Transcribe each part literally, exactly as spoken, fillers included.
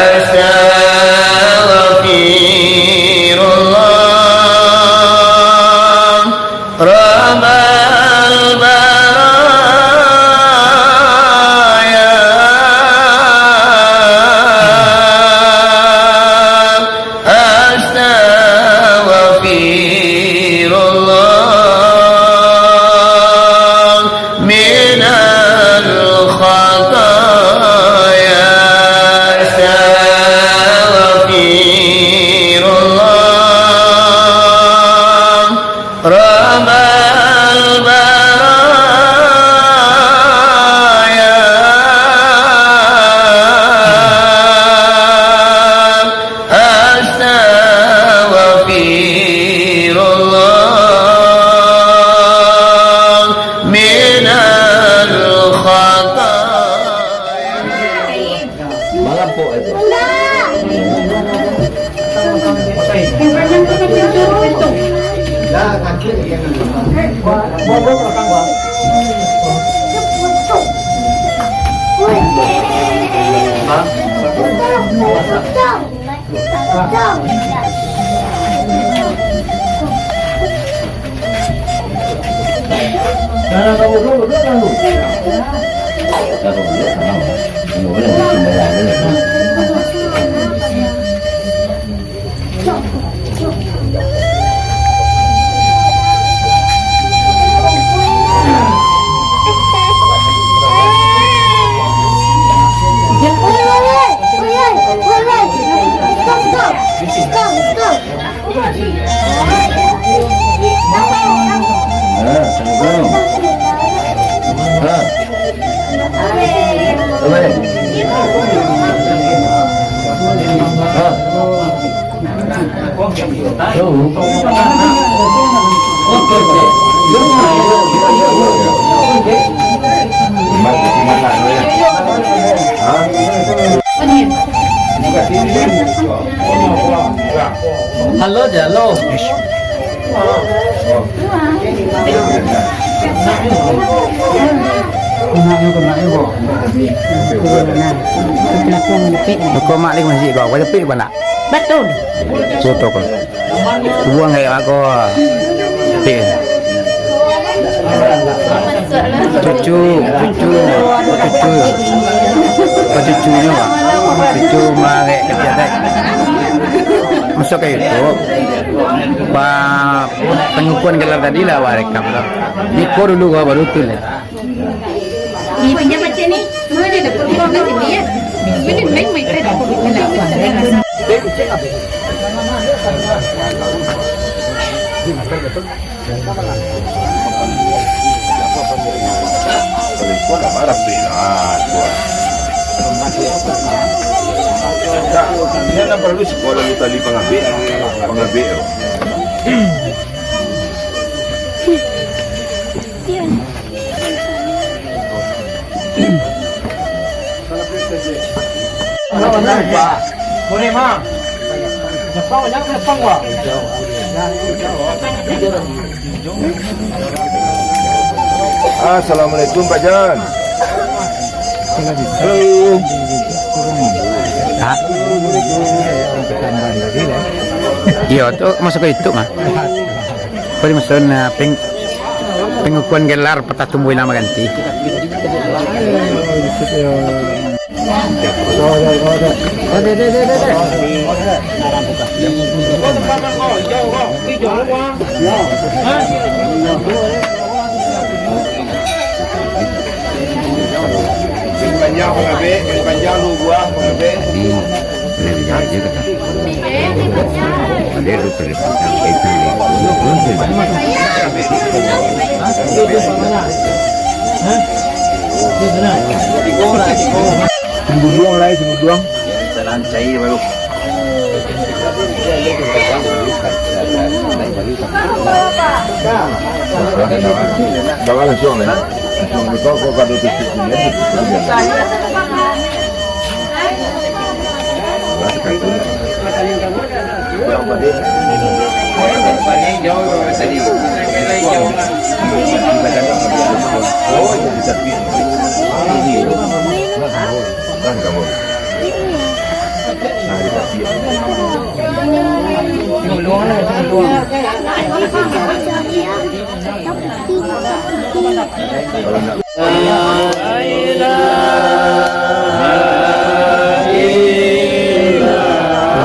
Astaghfirullah, Rabbal baraya. Astaghfirullah minal khataya. Astaghfirullah. Rabbal baraya, astaghfirullah minal khataya. Malampok itu. Halo, Jalo. Kau mak lagi masih kau, kau jepit kau nak? Betul. Foto kau. Buang kayak aku. Pik. Cucu, cucu, cucu. Kau cucunyo, Pak. Cucu mangek kecil, teh. Masuk ke YouTube. Pa-, pengukuhan gelar tadi lah, wah, rekam lah. Niko dulu, wah, baru tu lah. Ni pinjam macam ni. Semua dia dapat. Ini main, main, main. Kalau iko lah marah tu, ah, tu, ah. Tak, dia nak perlu sekolah lu tali pangabek, pangabek tu. Assalamualaikum, Pak Jan. Halo. Hah? Iyo, tu masuk ke YouTube mah. Kau dimaksud, ah, peng-, pengukuhan gelar patah tumbuh ilang baganti. Yang panjang pangabek, yang panjang dua buah pangabek. Jadi, boleh dijaga je kata. Ada dua puluh lima. Minggu duang lah, minggu duang. Jalan cair baru. Dah langsung lah. Betul kau kada tutup dia. Kan kamu.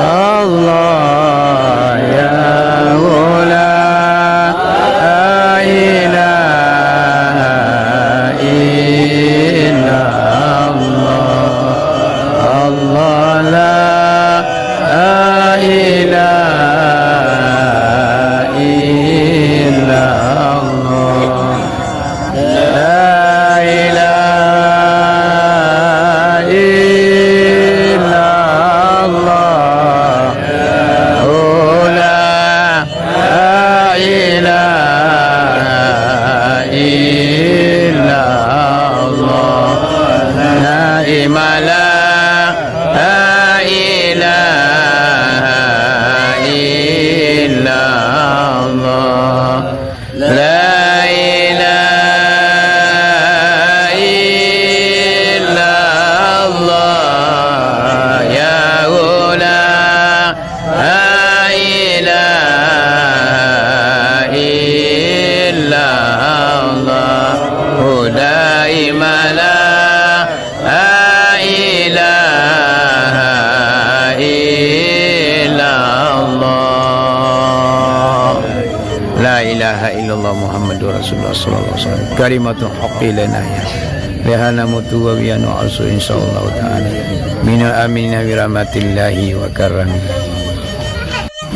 Allah, ya Allah, la ilaha illallah. Allah, la ilaha illallah. La ilaha illallah. Oh, la ilaha illallah. La ilaha illallah. La ilaha illallah, ya Allah, la ilaha illallah, la ilaha illallah. La ilaha illallah Muhammadur Rasulullah sallallahu alaihi wasallam. Kalimatul haqqi lana ya. Rehana mutu wa wiyanu alsu insyaallah taala. Minal amina bi rahmatillahi wa karamihi.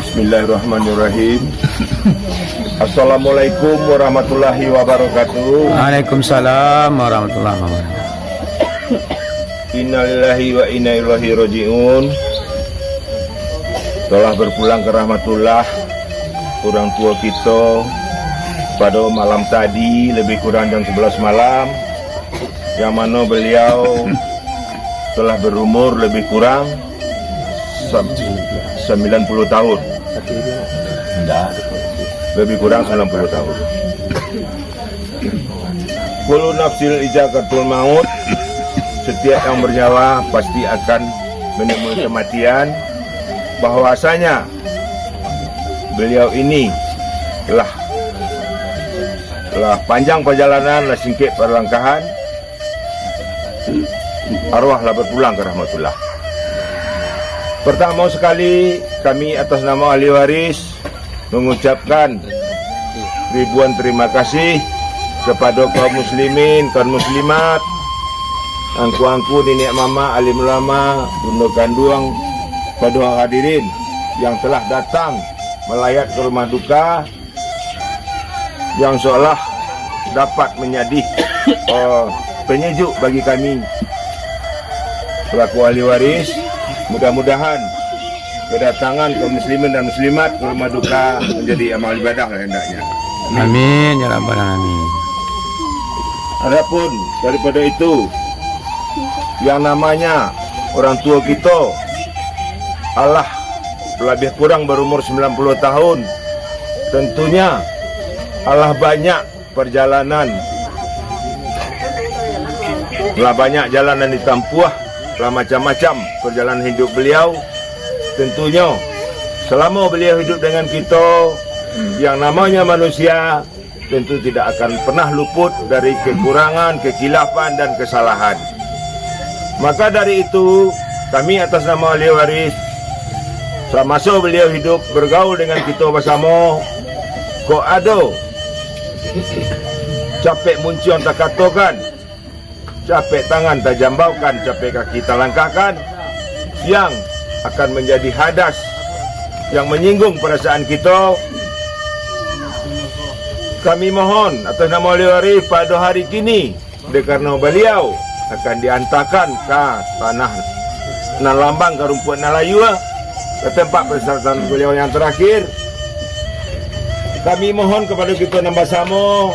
Bismillahirrahmanirrahim. Assalamualaikum warahmatullahi wabarakatuh. Waalaikumsalam warahmatullahi wabarakatuh. Innalillahi wa inna ilaihi raji'un. Telah berpulang ke rahmatullah urang tuo kito pado malam tadi, lebih kurang jam sebelas malam, yang mano beliau telah berumur lebih kurang sam-, sembilan puluh tahun. Lebih kurang sembilan puluh tahun. Kullu nafsin zaiqatul maut, setiap yang bernyawa pasti akan menemui kematian, bahwasanya beliau ini lah, lah panjang perjalanan, lah singkek perlangkahan, arwah lah berpulang ke rahmatullah. Pertama sekali, kami atas nama ahli waris mengucapkan ribuan terima kasih kepada kaum muslimin, kaum muslimat, angku-angku, niniak mamak, alim ulama, bundo kanduang, kepada hadirin yang telah datang melayat ke rumah duka, yang seolah dapat menjadi, eh, penyejuk bagi kami selaku ahli waris. Mudah-mudahan kedatangan kaum muslimin dan muslimat ke rumah duka menjadi amal ibadah lah hendaknya. Amin, ya rabbal alamin. Adapun daripada itu, yang namanya orang tua kita alah lebih kurang berumur sembilan puluh tahun, tentunya alah banyak perjalanan, lah banyak jalan yang ditampuah, lah macam-macam perjalanan hidup beliau. Tentunyo, selama beliau hidup dengan kito, yang namanya manusia tentu tidak akan pernah luput dari kekurangan, kekhilafan, dan kesalahan. Maka dari itu, kami atas nama ahli waris, samaso beliau hidup bergaul dengan kito basamo, kok ado capek muncuang takatokan, capek tangan tajambaukan, capek kaki talangkahkan, yang akan menjadi hadas, yang menyinggung perasaan kito, kami mohon atas nama ahli waris pado hari kini, dek karano baliau akan diantakan ka tanah nan lambang, ka rumpuak nan layua, ka tempat peristirahatan baliau yang terakhir. Kami mohon kepada kito nan basamo,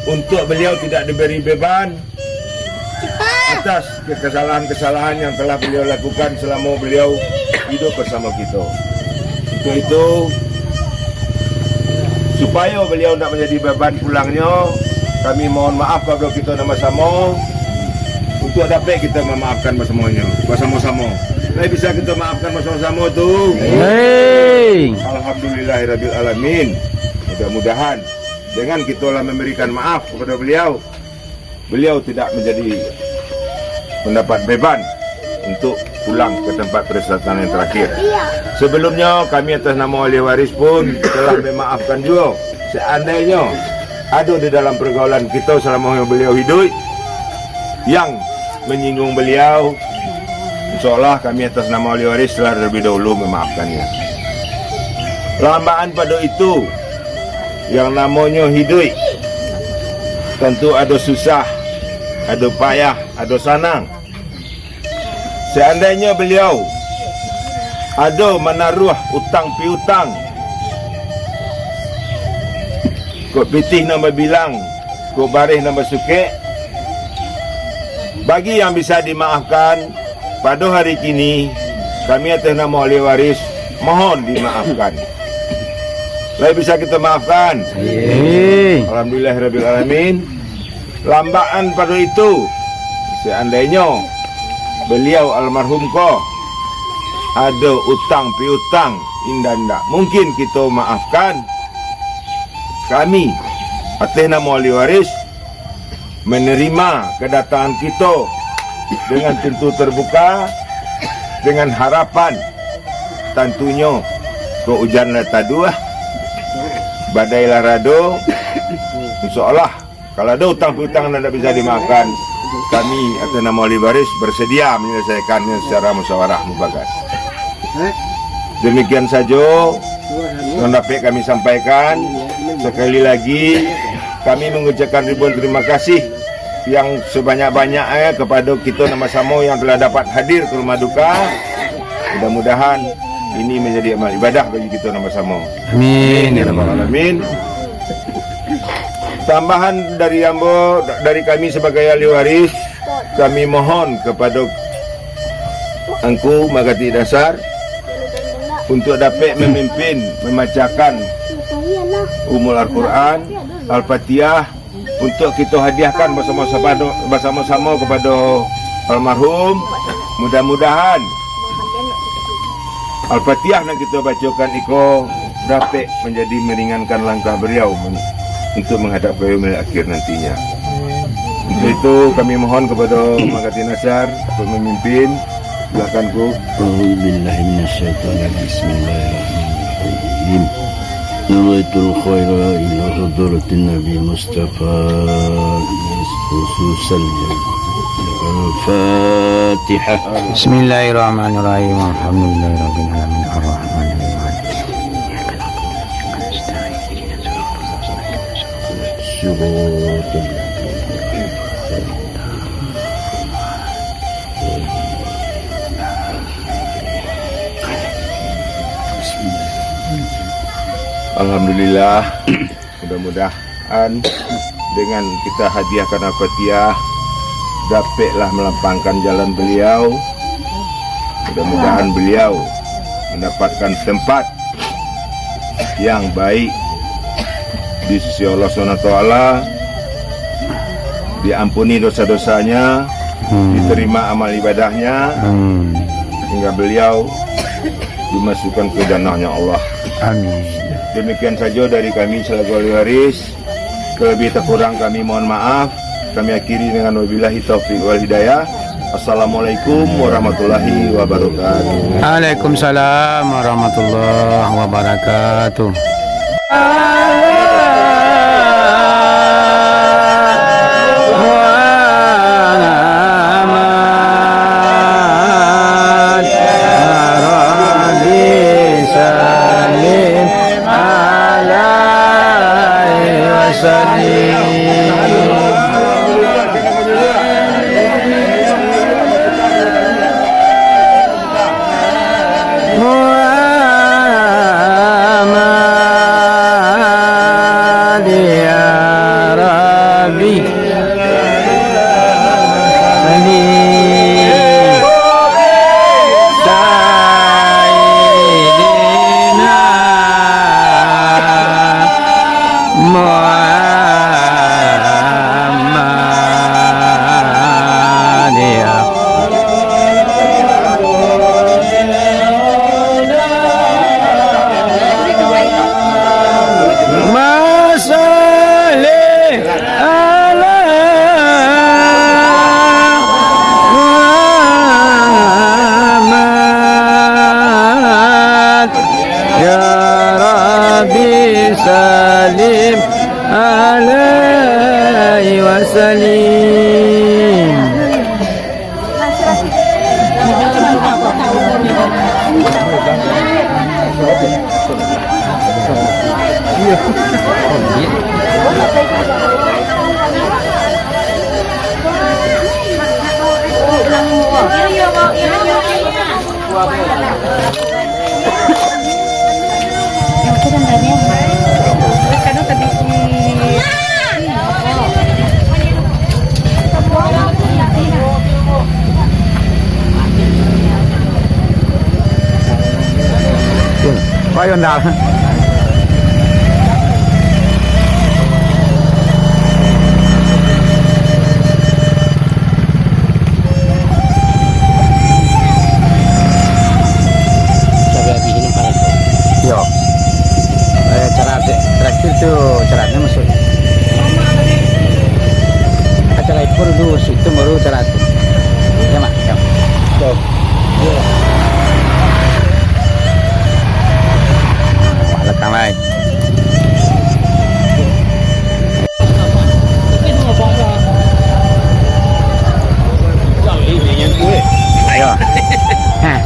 untuk baliau tidak diberi beban atas kesalahan-kesalahan yang telah baliau lakukan selama baliau hidup bersama kito. Untuk itu, supayo baliau ndak manjadi beban pulangnyo, kami mohon maaf kepada kito nan basamo, untuk dapek kito mamaafkan basamonyo, basamo-samo. Lai bisa kito maafkan basamo-samo tu. Hei. Alhamdulillahirabbil alamin. Mudah-mudahan dengan kito lah memberikan maaf kepada beliau, beliau tidak menjadi mendapat beban untuk pulang ke tempat peristirahatan yang terakhir. Sebelumnya, kami atas nama ahli waris pun telah memaafkan juga. Seandainya ada di dalam pergaulan kita selama beliau hidup yang menyinggung beliau, insya Allah kami atas nama ahli waris telah terlebih dahulu memaafkannya. Lambaan pado itu, yang namonyo hiduik, tantu ado susah, ado payah, ado sanang. Seandainyo baliau ado manaruah utang piutang, kok pitih nan babilang, kok bareh nan basukek, bagi yang bisa dimaafkan, pado hari kini, kami ateh namo ahli waris mohon dimaafkan. Lai bisa kito maafkan? Amin. Alhamdulillahirabbil alamin. Lambaan pado itu, seandainyo baliau almarhum ko ado utang piutang, indak, indak mungkin kito maafkan. Kami, ateh namo ahli waris, manarimo kadatangan kito dengan pintu tabuka, dengan harapan, tantunyo, kok ujan lah taduah, badai lah rado, insya Allah, kalau ado utang piutang nan indak bisa dimaafkan, kami ateh namo ahli waris basadia manyalasaikannyo secara musyawarah mufakat. Demikian sajo nan dapek kami sampaikan. Sakali lagi, kami mangucapkan ribuan tarimo kasih yang sabanyak-banyaknyo kapado kito nan basamo yang telah dapat hadir ka rumah duka. Mudah-mudahan ini manjadi amal ibadah bagi kito nan basamo. Amin. Amin, ya rabbal alamin. Tambahan dari ambo, dari kami sabagai ahli waris, kami mohon kapado Angku Magati Dasar untuak dapek mamimpin mambacokan Ummul Al-Quran, Al-Fatihah, untuak kito hadiahkan basamo-samo, basamo-samo kapado almarhum. Mudah-mudahan Al-Fatihah nan kito bacokan iko dapek manjadi meringankan langkah baliau men-, untuak manghadap ka yaumil akhir nantinya. Untuak itu, kami mohon kapado Magati Nasar untuak mamimpin. Silakan, Ku. A'udzubillahi minasyaitonirrajim. Bismillahirrahmanirrahim. Nawaitul khaira ila hadratin Nabi Mustafa khususan. Al-Fatihah. Bismillahirrahmanirrahim. Alhamdulillahirabbil alamin. Arrahmanirrahim. Siratal Alhamdulillah, mudah-mudahan dengan kita hadiahkan Al-Fatihah, dapeklah melapangkan jalan beliau. Mudah-mudahan beliau mendapatkan tempat yang baik di sisi Allah Subhanahu wa Taala, diampuni dosa-dosanya, Hmm. diterima amal ibadahnya, Hmm. hingga beliau dimasukkan ke jannahnya Allah. Amin. Demikian saja dari kami selaku ahli waris. Kelebih takurang kami mohon maaf. Kami akhiri dengan wabillahi taufiq wal hidayah. Assalamualaikum warahmatullahi wabarakatuh. Waalaikumsalam warahmatullahi wabarakatuh. Muhammad, ya Rabbi, sallim alaihi wasallim. Muhammad. Payo ndak? Yo. Eh, cara te-, terakhir tu, cara ni masuk. Acara itu dulu, situ baru cara tu. Ya, Mak? Ya. Yo. Yo. Mak, lekang lai. Ayo. Hah.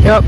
Yup.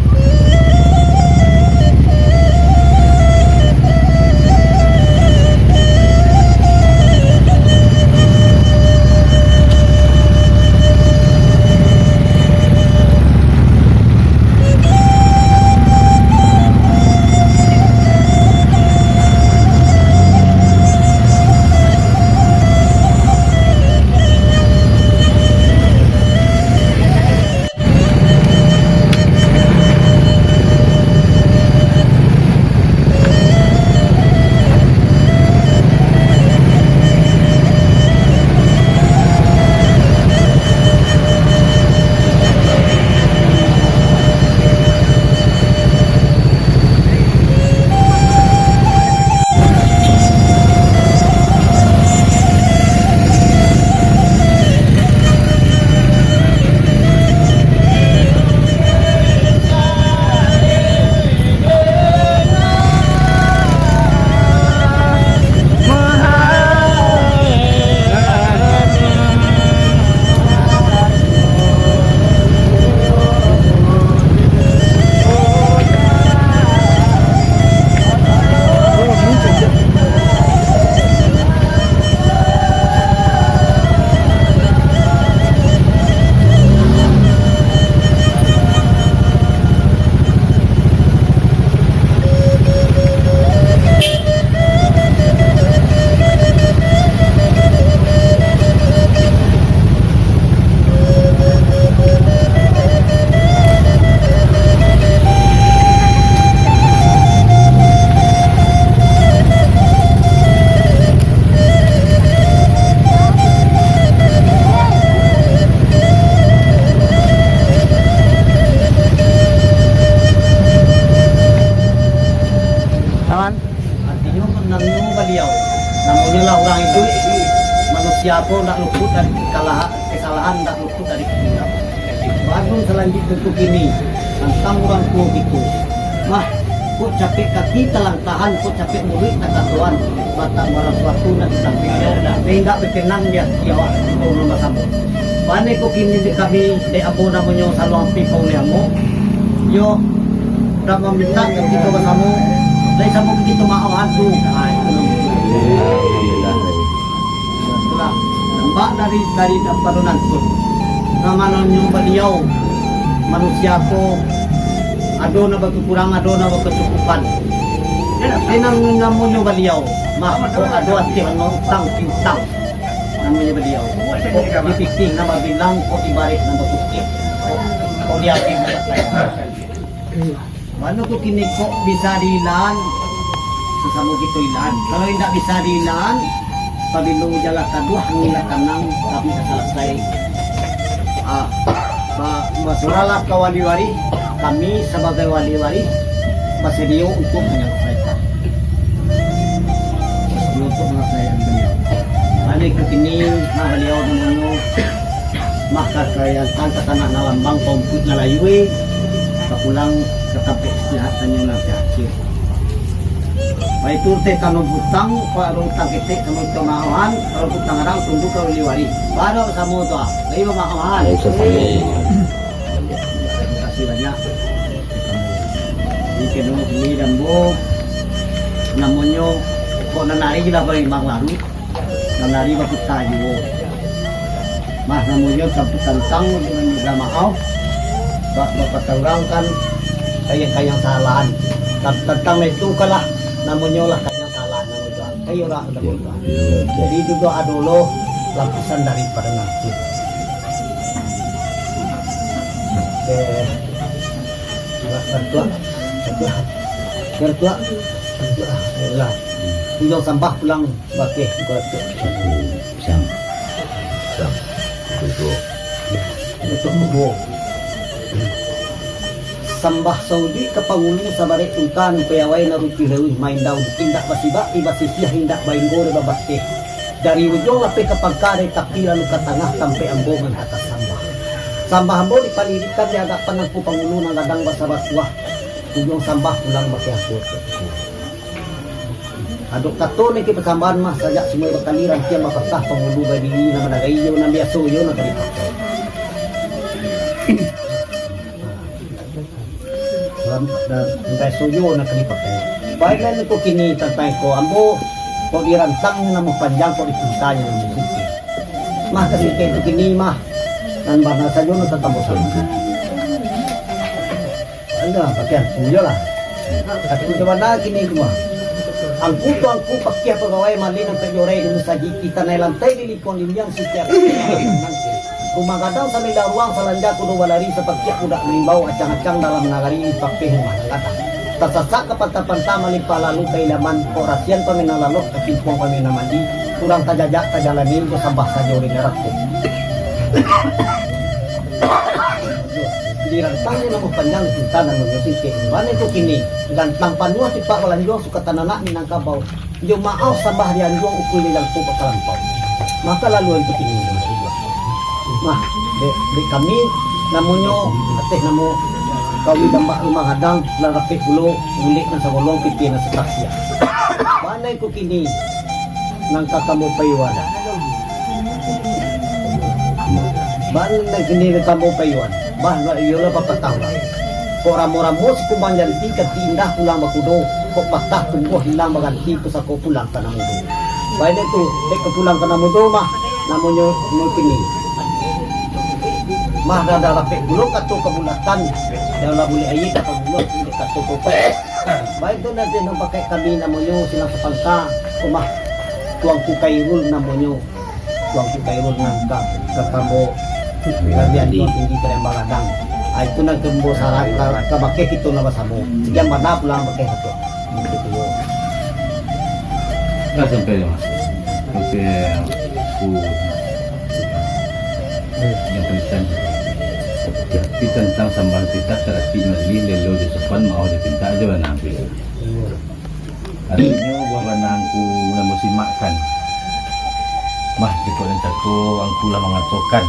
Aman? Artinyo, nan nyo Baliau, namonyo lah urang iduik, manusia ko ndak luput dari kekalahan, kesalahan ndak luput dari kekurangan. Agung salanjuiknyo tu kini, tantang urang tuo kito. Mah, kok capek kaki talangkahan, kok capek muluik takatoan, batang bara suatu nan disampaikan, indak bakenang di ati awak kito nan basamo. Mane kok kini dek kami, dek ambo namonyo Saluang Pi Pauli Amo, yo, Dak mamintak ka kito basamo, lai samo ka kito maoh atu. Ha, itu namo. Itulah. Nampak dari, dari damparo nangkun. Namanyo baliau, manusia ko, ado nan bakukurangan, ado nan bakucukupan. Tapi nan namonyo baliau, mah, ko ado ati nan utang piutang. Namonyo baliau. Kok dipikih nan babilang, kok dibarek nan batukik. Kok, kok diambiak nan batukik. Mano ko kini kok bisa diilaan, sasamo kito ilaan. Kalau indak bisa diilaan, pabilo jalan kaduah, angin lah tanang, tapi lah salasai. Ah, ba-, basurahlah ka wali waris, kami sabagai wali waris basadio untuk manyalasaikan. Basadio untuk manyalasaikan baliau. Mano ko kini, nah, baliau namonyo Maka kalian angkat anak nan lambang, tompik nan layua, ka pulang ka tampek istirahat tanyo nan tarakhir. Baitu teh tano butang, kalau utang ketek samo ito maohan, kalau utang gadang tunduk ka wali waris. Baru samo tu ah, baitu maohan. Baik, sasamo. Terima kasih banyak. Ini kena ini dan bo, namonyo kok nanari lah bari Bang Larut. Nan dari baputa juo. Mah, namonyo tan-, tantang minta maoh, ba-, bapatah urang kan kayang-kayang salahan. Tan-, tantang itu kalah namonyo lah kayang salahan namonyo tu. Kayo urang tu namonyo tu. Jadi itu tu adalah lapisan daripada nafsu. Eh, Bertuah, bertuah, bertuah, bertuah, lah. Tunjuang sambah pulang bakeh, bertuah. Sam. Sam. Bertuah. Bertuah. Sambah saujuik ka pangulu sabarek tungkan, piawai nan rutuih leuih main daun, indak basibak, indak basisiah, indak bainggo, indak babateh. Dari ujuang lapeh ka pangka, dari tapi lalu ka tangah, tampek ambo mangka sambah. Sambah ambo dipalirikan di adapan Angku Pangulu nan gadang basa batuah. Ujuang sambah pulang bakeh angku. Adok kato nan ka pasambahan mah, sajak sumai bakali rantiang bapatah, pangulu badiri nan managai, iyo nan biaso, iyo nan ka dipakai. Salam, dan, dan suyo nak dipakai. Baiklah, niko kini tantang iko ambo, kok dirantang namo panjang, kok dipintanyo namo singkek. Mah ka singkek tu kini mah, nan bana sajo nan tatambah sajo. Alah, pakai angku je lah. Angku je bana kini tu mah. Angku tu angku pakiah pagawai malin nan pek jorai di musajik kita naik lantai di lingkuang dinding setiap rumah gadang sambilan ruang, salanja kudo balari, sapakiak budak maimbau, acang-acang dalam nagari, dipapeh rumah nan gadang. Tasasak ka panta-panta, malimpah lalu ka ilaman, kok rasian paminang lalok, kacimpuang paminang mandi, urang tajajak tajalani, basambah sajo di narako. Dirantang namo panjang, cinta namonyo singkek. Mane ko kini, gantang panuah tipak balanjuang, suka tananak Minangkabau. Jo maoh sambah di anjuang, ukua di langkung bakalampau. Maka lalu itu kini. Nah, dek, dek kami namonyo, ateh namo kawi dambak rumah gadang, lah rapek pulo, bulik nan sagolong, pitih nan satakiak. Bana iko kini, nan ka kambo paiwan. Bana nan kini ka kambo paiwan. Bah, iyolah papatah urang. Kok ramo-ramo sikumbang janti, kati indah pulang bakudo, kok patah tumbuah hilang baganti, pusako pulang ka nan mudo. Bainyo tu, dek ka pulang ka nan mudo mah, namonyo nyo kini. Mah dah, dah rapek pulo kato kabulatan, dah lah buliah aia ka pabuluah, dek kato kokoh. Baik tu nanti nan pakai kami namonyo silang sapangka, rumah Tuanku Kairul namonyo. Tuanku Kairul nan ka, ka kambo, ka bian Tuan tinggi ka Lembang Gadang. Ah, itu nan kambo sarai ka, ka bakeh kito nan basamo. Sakian bana pulang bakeh tu. Begitu. Lah sampai, Mas. Sampai ku yang tentang, tapi tantang sambah kitab, tarapik malih, lelo di sopan, maoh dipintak aja lah, nah, ambil. Aratinyo, buah bana angku nan musimakkan. Mah, jikok nan cako angku lah mangatokan,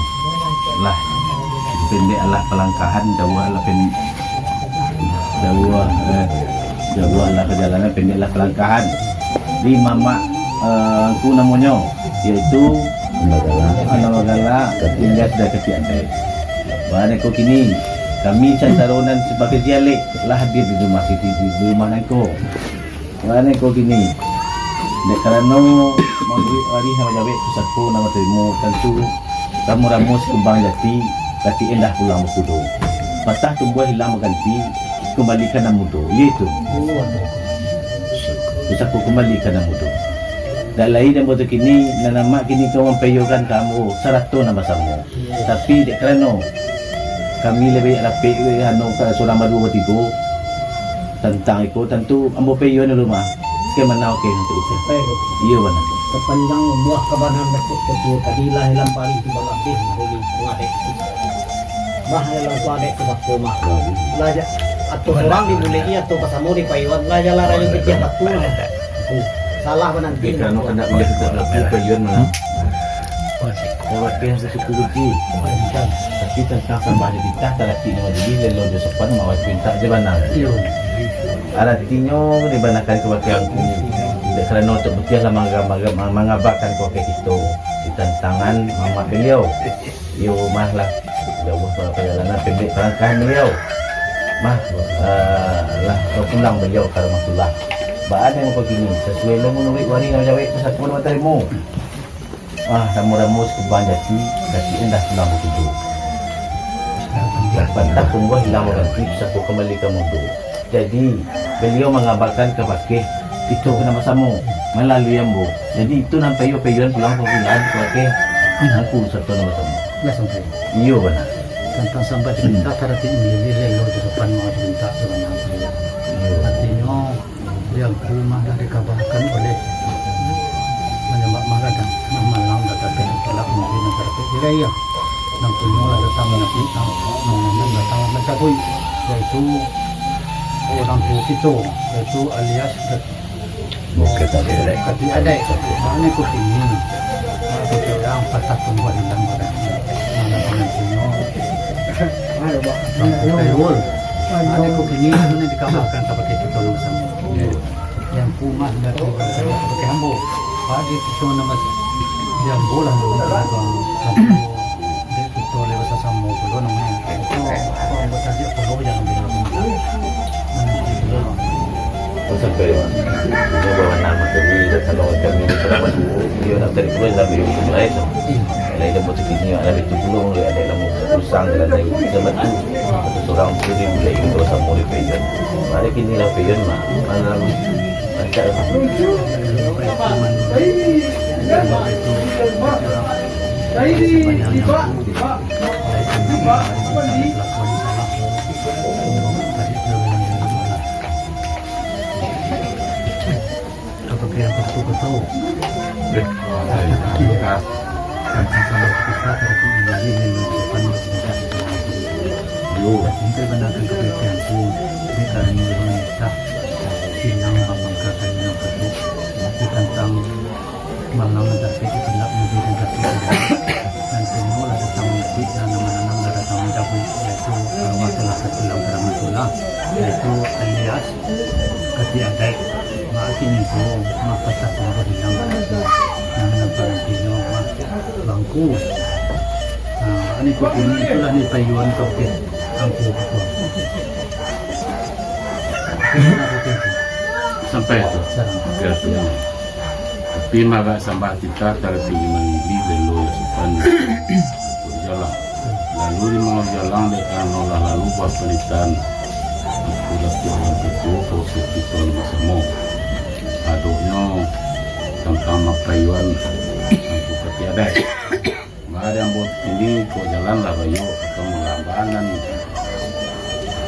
lah, itu Pendeklah palangkahan, jauahlah pen-, jauah, eh, jauahlah pajalanan, pendeklah palangkahan. Di mamak, eh, angku namonyo, yaitu Anak Bagala, Anak Bagala, Katiak Adaik. Baa ko kini, kami santaro nan sabagai dialek lah hadir di rumah siti, di rumah nangko. Baa ko kini, dek karano manuruik ari nan bajawek, pusako nan batarimo, tantu ramo-ramo sakumbang jati, katiak indak pulang bakudo. Patah tumbuah hilang baganti, kumbali ka nan mudo, iyo itu. Pusako kumbali ka nan mudo. Dak lai nan batua kini, nan amak kini ko mampaiyokan ka ambo, sarato nan basamo. Tapi dek karano kami labiah rapek, weh, anu, ka surang baduo batigo, tantang iko, tantu ambo paiyoan dulu mah. Bagaimana, oke, untuk itu? Baik. Iyo, bana. Sapanjang umua kabanan Datuak Ketua tadi lah ilang bari di balabeh maruli pangadek. Bah, ilang pangadek tu bako mah. Lah ja-, atau surang dibuleki, atau basamo dipaiyoan. Lah jalan rayo pitih batu lah. Salah bananti. Tapi karano kandak maliek balaku paiyoan mah. Kawakeh sasuku guci. Tapi tantang sambah jo pitah, taratik nyo majulih, lelo jo sopan, maaf pintak jo bana. Iyo. Aratinyo, dibanakan kawakeh angku, dek karano Datuak Butiah lah mangga-, mangga-, mangabakan kawakeh kito di tantangan mamak baliau. Iyo mah lah, jauah pajalanan, pendek palangkahan baliau. Mah, eh, lah bapulang baliau ka Rahmatullah. Baa nan mangko kini, sasuai lo manuruik ari nan bajawek, pusako nan batarimo. Ah, ramo-ramo sakumbang jati, katiak indak pulang bakudo. Patah tumbuah hilang baganti, pusako kumbali ka mudo. Jadi, baliau mangabakan kawakeh kito nan basamo malalui ambo. Jadi, itu nan paiyo-paiyoan pulang ka pulang kawakeh angku sarato nan basamo. Lah sampai. Iyo, bana. Tantang sambah jo pitah, taratik nyo majulih, lelo jo sopan, maaf pintak jo bana. Iyo. Aratinyo, di angku mah lah dikabakan oleh Manyamak Mah Gadang, mah malang datang ka tulak mungkin nan tarapik di raya. Nan punyo lah datang manapik, nan, nan datang lah mancabuik, yaitu urang tuo kito, yaitu alias Kat-, Katiak Adaik. Katiak Adaik. Mane ko kini, mane ko kini urang patah tumbuah hilang baganti. Mane ko nan punyo, Bang Kairul. Mane ko kini, mane dikabakan kabake kito nan basamo. Nan punyo mah dari kabake ambo. Bagi kito nan mas-, di ambo lah, nan punyo, nan punyo. Dek kito lai basasamo pulo namonyo. Kito, ambo sajo pulo jangan bilang. Oh, sampai, Mak. Inyo bawa nama tadi, datang lawan kami, selamat dulu. Iyo, nak cari pulo dalam video tu lain tu. Iyo. Lain dah buat kini, ada itu pulo, ada lama usang, ada lain, selamat tu. Satu surang tu dia boleh ikut sama di Pejon. Ada kini lah Pejon, Mak. Malam, macam Yo, minta benarkan kepercayaan tu, dia kan minta pinang bapangka kayu nan katuak, tapi tantang malam nan tasik, itilak mudo nan tasik. Nan punyo lah datang mangikuik, nan mananam lah datang mancabuik, yaitu arwah telah tatulang ka Rahmatullah, yaitu alias Katiak Adaik. Mak kini ko, mak patah ko bahilang. Nan, nan parantinyo, mak bangku. Nah, ini ko kini itulah ni payuan kau ke angku ko. Sampai tu. Sarang. Oke, tu. Tapi marak sambah kita, tarati di mangili, lelo lah sopan. Jalan. Lalu di mangau jalan, dek karano lah lalu buah panitahan. Aku dapik urang tuo, proses kita basamo. Adoknyo tantang mapayuan, angku Katiak Adaik. Mari ambo kini ko jalan lah bayo, atau malambanan.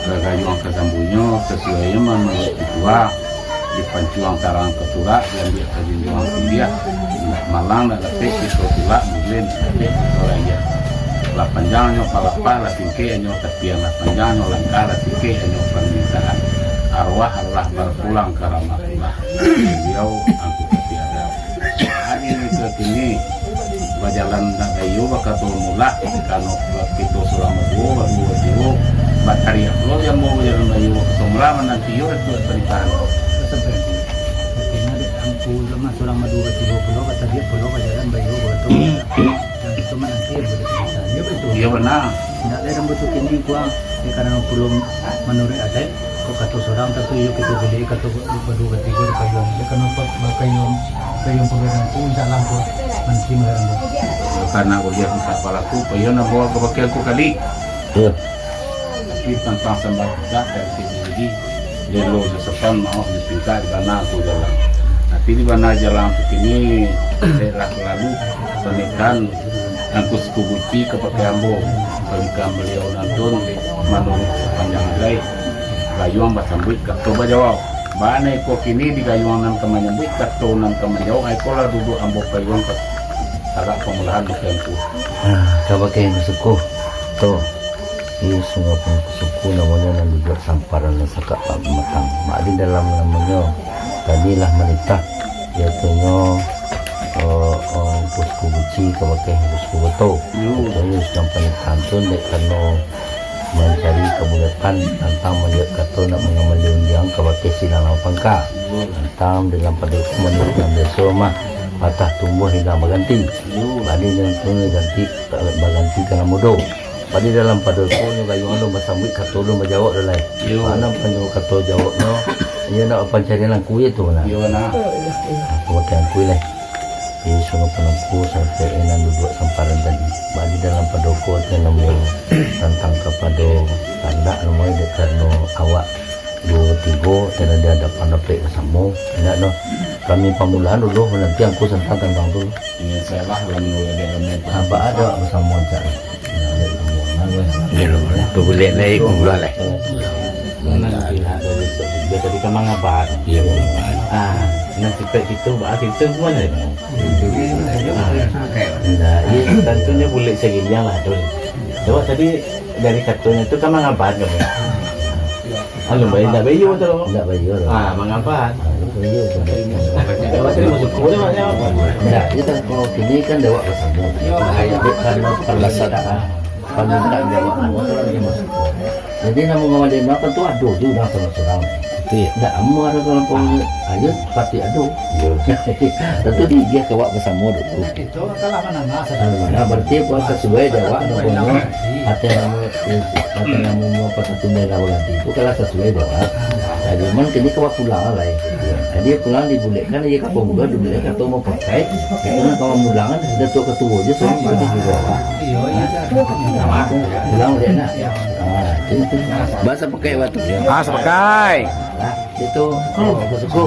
Gagayuang ka sambunyo, sasuai manuruik pituah. Dipancuang tarang ka turak, diambiak ka junjuang tinggi. Indak malang, indak dapek, kito tulak, mungkin dapek kito raya. Lah panjang nyo palapah, lah singkek nyo tapian, lah panjang nyo langkah, lah singkek nyo parmintaan. Arwah lah bapulang ka Rahmatullah. Baliau angku Katiak Adaik. Adi mika kini, Bajalan ndak baiyo bakato mulah, karano kito surang baduo, baduo baiyo, batariak pulo di ambo bajalan baiyo bakato mulah, mananti iyo Datuak Panitan. Sampai nanti. Artinyo, dek angku lamah surang baduo batigo pulo, batariak pulo bajalan baiyo bakato mulah. Dan itu mananti ambo Datuak Panitan. Iyo, batua. Iyo, bana. Ndak lai ambo tu kini kuang, di karano pulo manuruik adaik. Kok kato surang, tantu iyo kito buliah, kato baduo, batigo, dipayuang. Dek karano pa-, bapayuang, payuang pagarian tu, insya Allah, tu mananti manggaran tu. Karano buliah mintak balaku, payuang nan bawa ka bakeh angku kali. Iyo. Tapi tantang sambah tugas dari segi diri, lelo jo sopan, maoh jo pintak, di bana angku jalan. Tapi di bana jalan tu kini, dek lah lalu, pamitan Angku Suku Buci ka bakeh ambo, balikan baliau nantun manuruik sapanjang arai, gayuang basambuik kato bajawab. Bana iko kini di gayuang nan ka manyambuik kato nan ka manjawab, iko lah duduak ambo payuang ka tagak pamulahan bakeh angku. Ah, ka bakeh Angku Suku. To, iyo surang pun Angku Suku namonyo nan duduak samparan nan sakak bak bamatang. Mak di dalam namonyo, tadi lah manitah. Iyo tu nyo, eh, eh, Angku Suku Buci ka bakeh Angku Suku Bato. Yo. Itu nyo surang panitahan tu dek karano mancari kabulatan tantang manjawab kato nak mangamali undiang ka bakeh silang nan bapangka. Yo. Tantang dalam pado tu manuruik nan biaso mah, patah tumbuah hilang baganti. Yo. Jadi nyo tu ganti, baganti ka nan mudo. Padi dalam pado tu, nyo gayuang alun basambuik, kato alun bajawab doh lai. Iyo. Mano panyo kato jawabnyo, iyo nak pancarian angku je tu, nah. Iyo, nah. Aku pakai angku lai. Iyo, surang pun angku sampai nan duduak samparan tadi. Padi dalam pado ko, tu namo tantang kapado kandak namo dek karano awak duo tigo, tadi di adapan dapek basamo. Indak doh. Kami pamulaan dulu, nanti angku santang tantang tu. Inyo salah lah menurut dia kami. Apa ada basamo cak? Indak ada basamo, nah, weh. Iyo, lah. Tu buliah lai, buliah lai. Nanti lah, dari tu, dia tadi kan mangabar. Iyo, mangabar. Ah, nan sipek itu, bah, kita semua ni. Ah. Nah, iyo, tantunyo buliah sagiliang lah tu. Sebab tadi dari katonyo tu kan mangabar kami. Anu, bayi ndak bayi tu. Ndak bayi tu. Ah, mangabar. Ah, itu bayi tu. Awak tadi masuk ke mana, Mak? Ndak, kita kalau kini kan dewak basamo. Iyo. Bukan permintaan. Permintaan dewak. Jadi, nak mangamali makan tu ado tu urang surang-surang. Betul. Ndak amuah ado kalau pun, ayo pasti ado. Iyo. Tentu diagiah ka awak basamo tu. Nah, berarti apo sasuai dek awak, namonyo, ati namo, ati namo, apo, satu mela baganti tu, kalau sasuai dek awak. Nah, cuman kini ka pulang lai. Jadi pulang dibulekkan, iyo ka pamula dibulekkan, atau mau pakai, itu nak ka pulang kan, Datuak Katuo je, so, mati juo awak. Iyo, iyo. Pulang dek nak. Ah, itu, itu. Bahasa pakai waktu. Ah, sapakai. Nah, itu, oh, suku.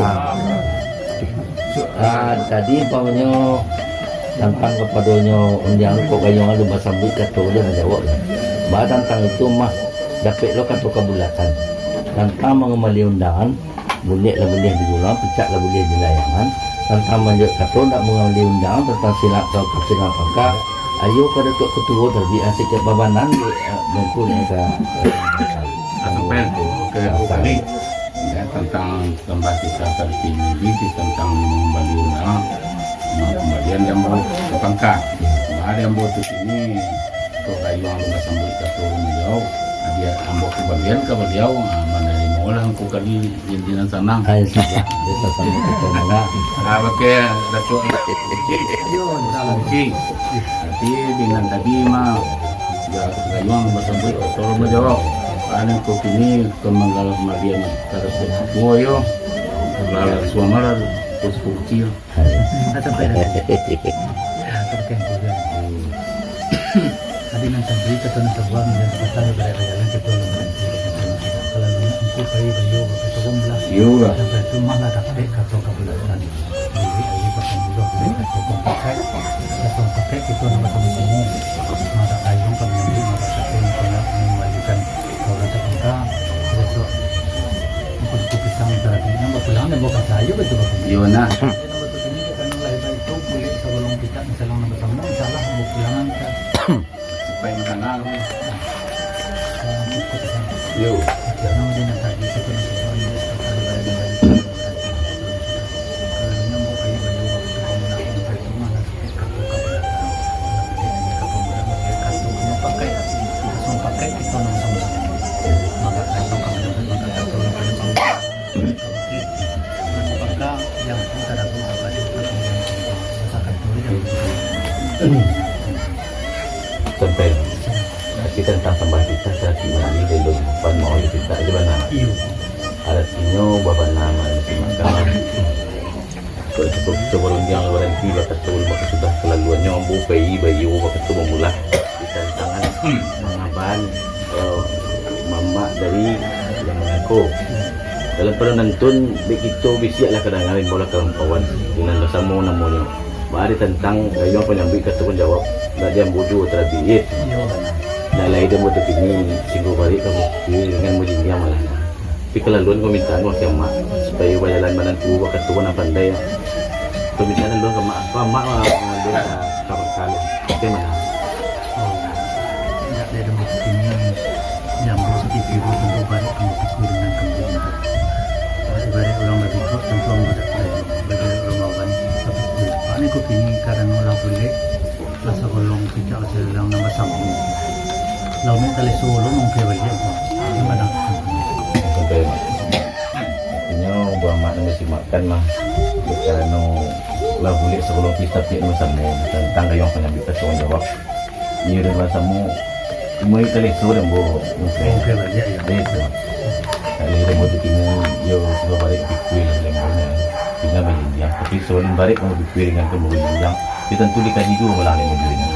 Ah, tadi umpamonyo tantang kapadonyo undiang kok gayuang alun basambuik kato alun manjawab lah. Bah tantang itu mah dapek lo kato kabulatan. Tantang mangamali undangan, bulek lah buliah di gulang, picak lah buliah di layangan. Tantang manjawab kato ndak mangamali undangan, tantang silang atau silang pangka, ayo ka Datuak Katuo tadi, ah, sikit babanan di, ah, bungku ni ka. Sampai tu, oke, oke. Ya, tantang tambah kita tadi ini, di tantang mangambali urang, mangambalian di ambo ka pangka. Nah, di ambo tu kini, kok gayuang alun basambuik kato baliau, nah, di ambo kambalian ka baliau, nah, manarimo lah angku kali, jadi nan sanang. Hai, sudah. Kita sama kita mana? Ah, oke, Datuak. Yo, salam. Oke. Tapi dengan tadi mah, ya, gayuang basambuik kato alun manjawab. Anu kok kini ka manggalak malian taruih tuo yo. Lalat suamalah, terus kucil. Atau kayak, atau kayak kuda. Tadi nan tadi kata nan sabuah, nan pasal daripada jalan kita lalu berhenti. Kalau nak angku pai bayo, kita pun belah. Iyo lah. Sampai tu malah dapek kato kabulatan. Jadi, ayo pasang dulu, kato pakai, kato pakai kita nak sama-sama. Mata kayu kan menjadi mata satu yang pernah mengembalikan. Kalau tak kita, kita tu, angkut kupisang antara kini, bapulang dan bawa kaca aja betul, betul. Iyo, nah. Jadi, nombor tu kini kita nak lahir baik tu, kulit sebelum kita misalnya nombor sama, insyaallah bapulangan kita. Supaya masalah. Yo. Nama dia nak tadi, kita nak sebut, dia nak tadi, dia nak tadi. Kalau dia nak buat kayu, bayu, waktu kau nak, sampai rumah, nak sakit, kau buka belakang. Sampai. Tapi tantang sambah kito, sarati mandi, dan daun pan, mau dipinta aja bana. Iyo. Aratinyo, babana mandi simak kan. Kok cukup kito barundiang baranti, bakato, bakato sudah kalaluannyo, ambo pai bayo, bakato mamulah di tantangan mangaban, eh, mamak dari yang mangako. Dalam pado nantun, dek kito bisiak lah kadanga, imbau lah kalampauan, di nan basamo namonyo. Baa di tantang gayuang panyambuik kato panjawab, ndak di ambo juo tarabiik. Iyo, bana. Ndak lai di ambo tu kini, singgo barik ka bukik, ringan mujinjiang malah nah. Tapi kalaluan ko mintaan wak kiamat, supayo bajalan banan tuo bakato nan pandai. Pamintaan laluan ka mak, ka mak, laluan ka, ka bakal. Oke, mana? Oh, indak ado mangko kini, di ambo sakitu tu tantu barek ambo pikua ringan ka ambo pinta. Kalau ibarat urang babikuak, tantu ambo dak tahu. Bagi urang bawan, babikuak. Soalnyo ko kini karano lah bulek, lah sagolong picak sarilang nan basamo. Lah unek taleso lo mangko baliak ko. Nan padang. Sampai, Mak. Artinyo, buah mak nan basimakan mah. Dek karano lah bulek sagolong picak nan basamo. Tantang gayuang panyambuik kato panjawab. Iyo, dan basamo. Cuma itu leso dan bo. Oke, baliak, yo. Leso. Kalau dan bo tu kini, yo, sudah barek pikua lah dan bo nya. Tingga bajinjiang. Tapi sabalun barek kamu pikua ringan kamu bajinjiang, yo tantu dikaji juo malah dek mujur ringan.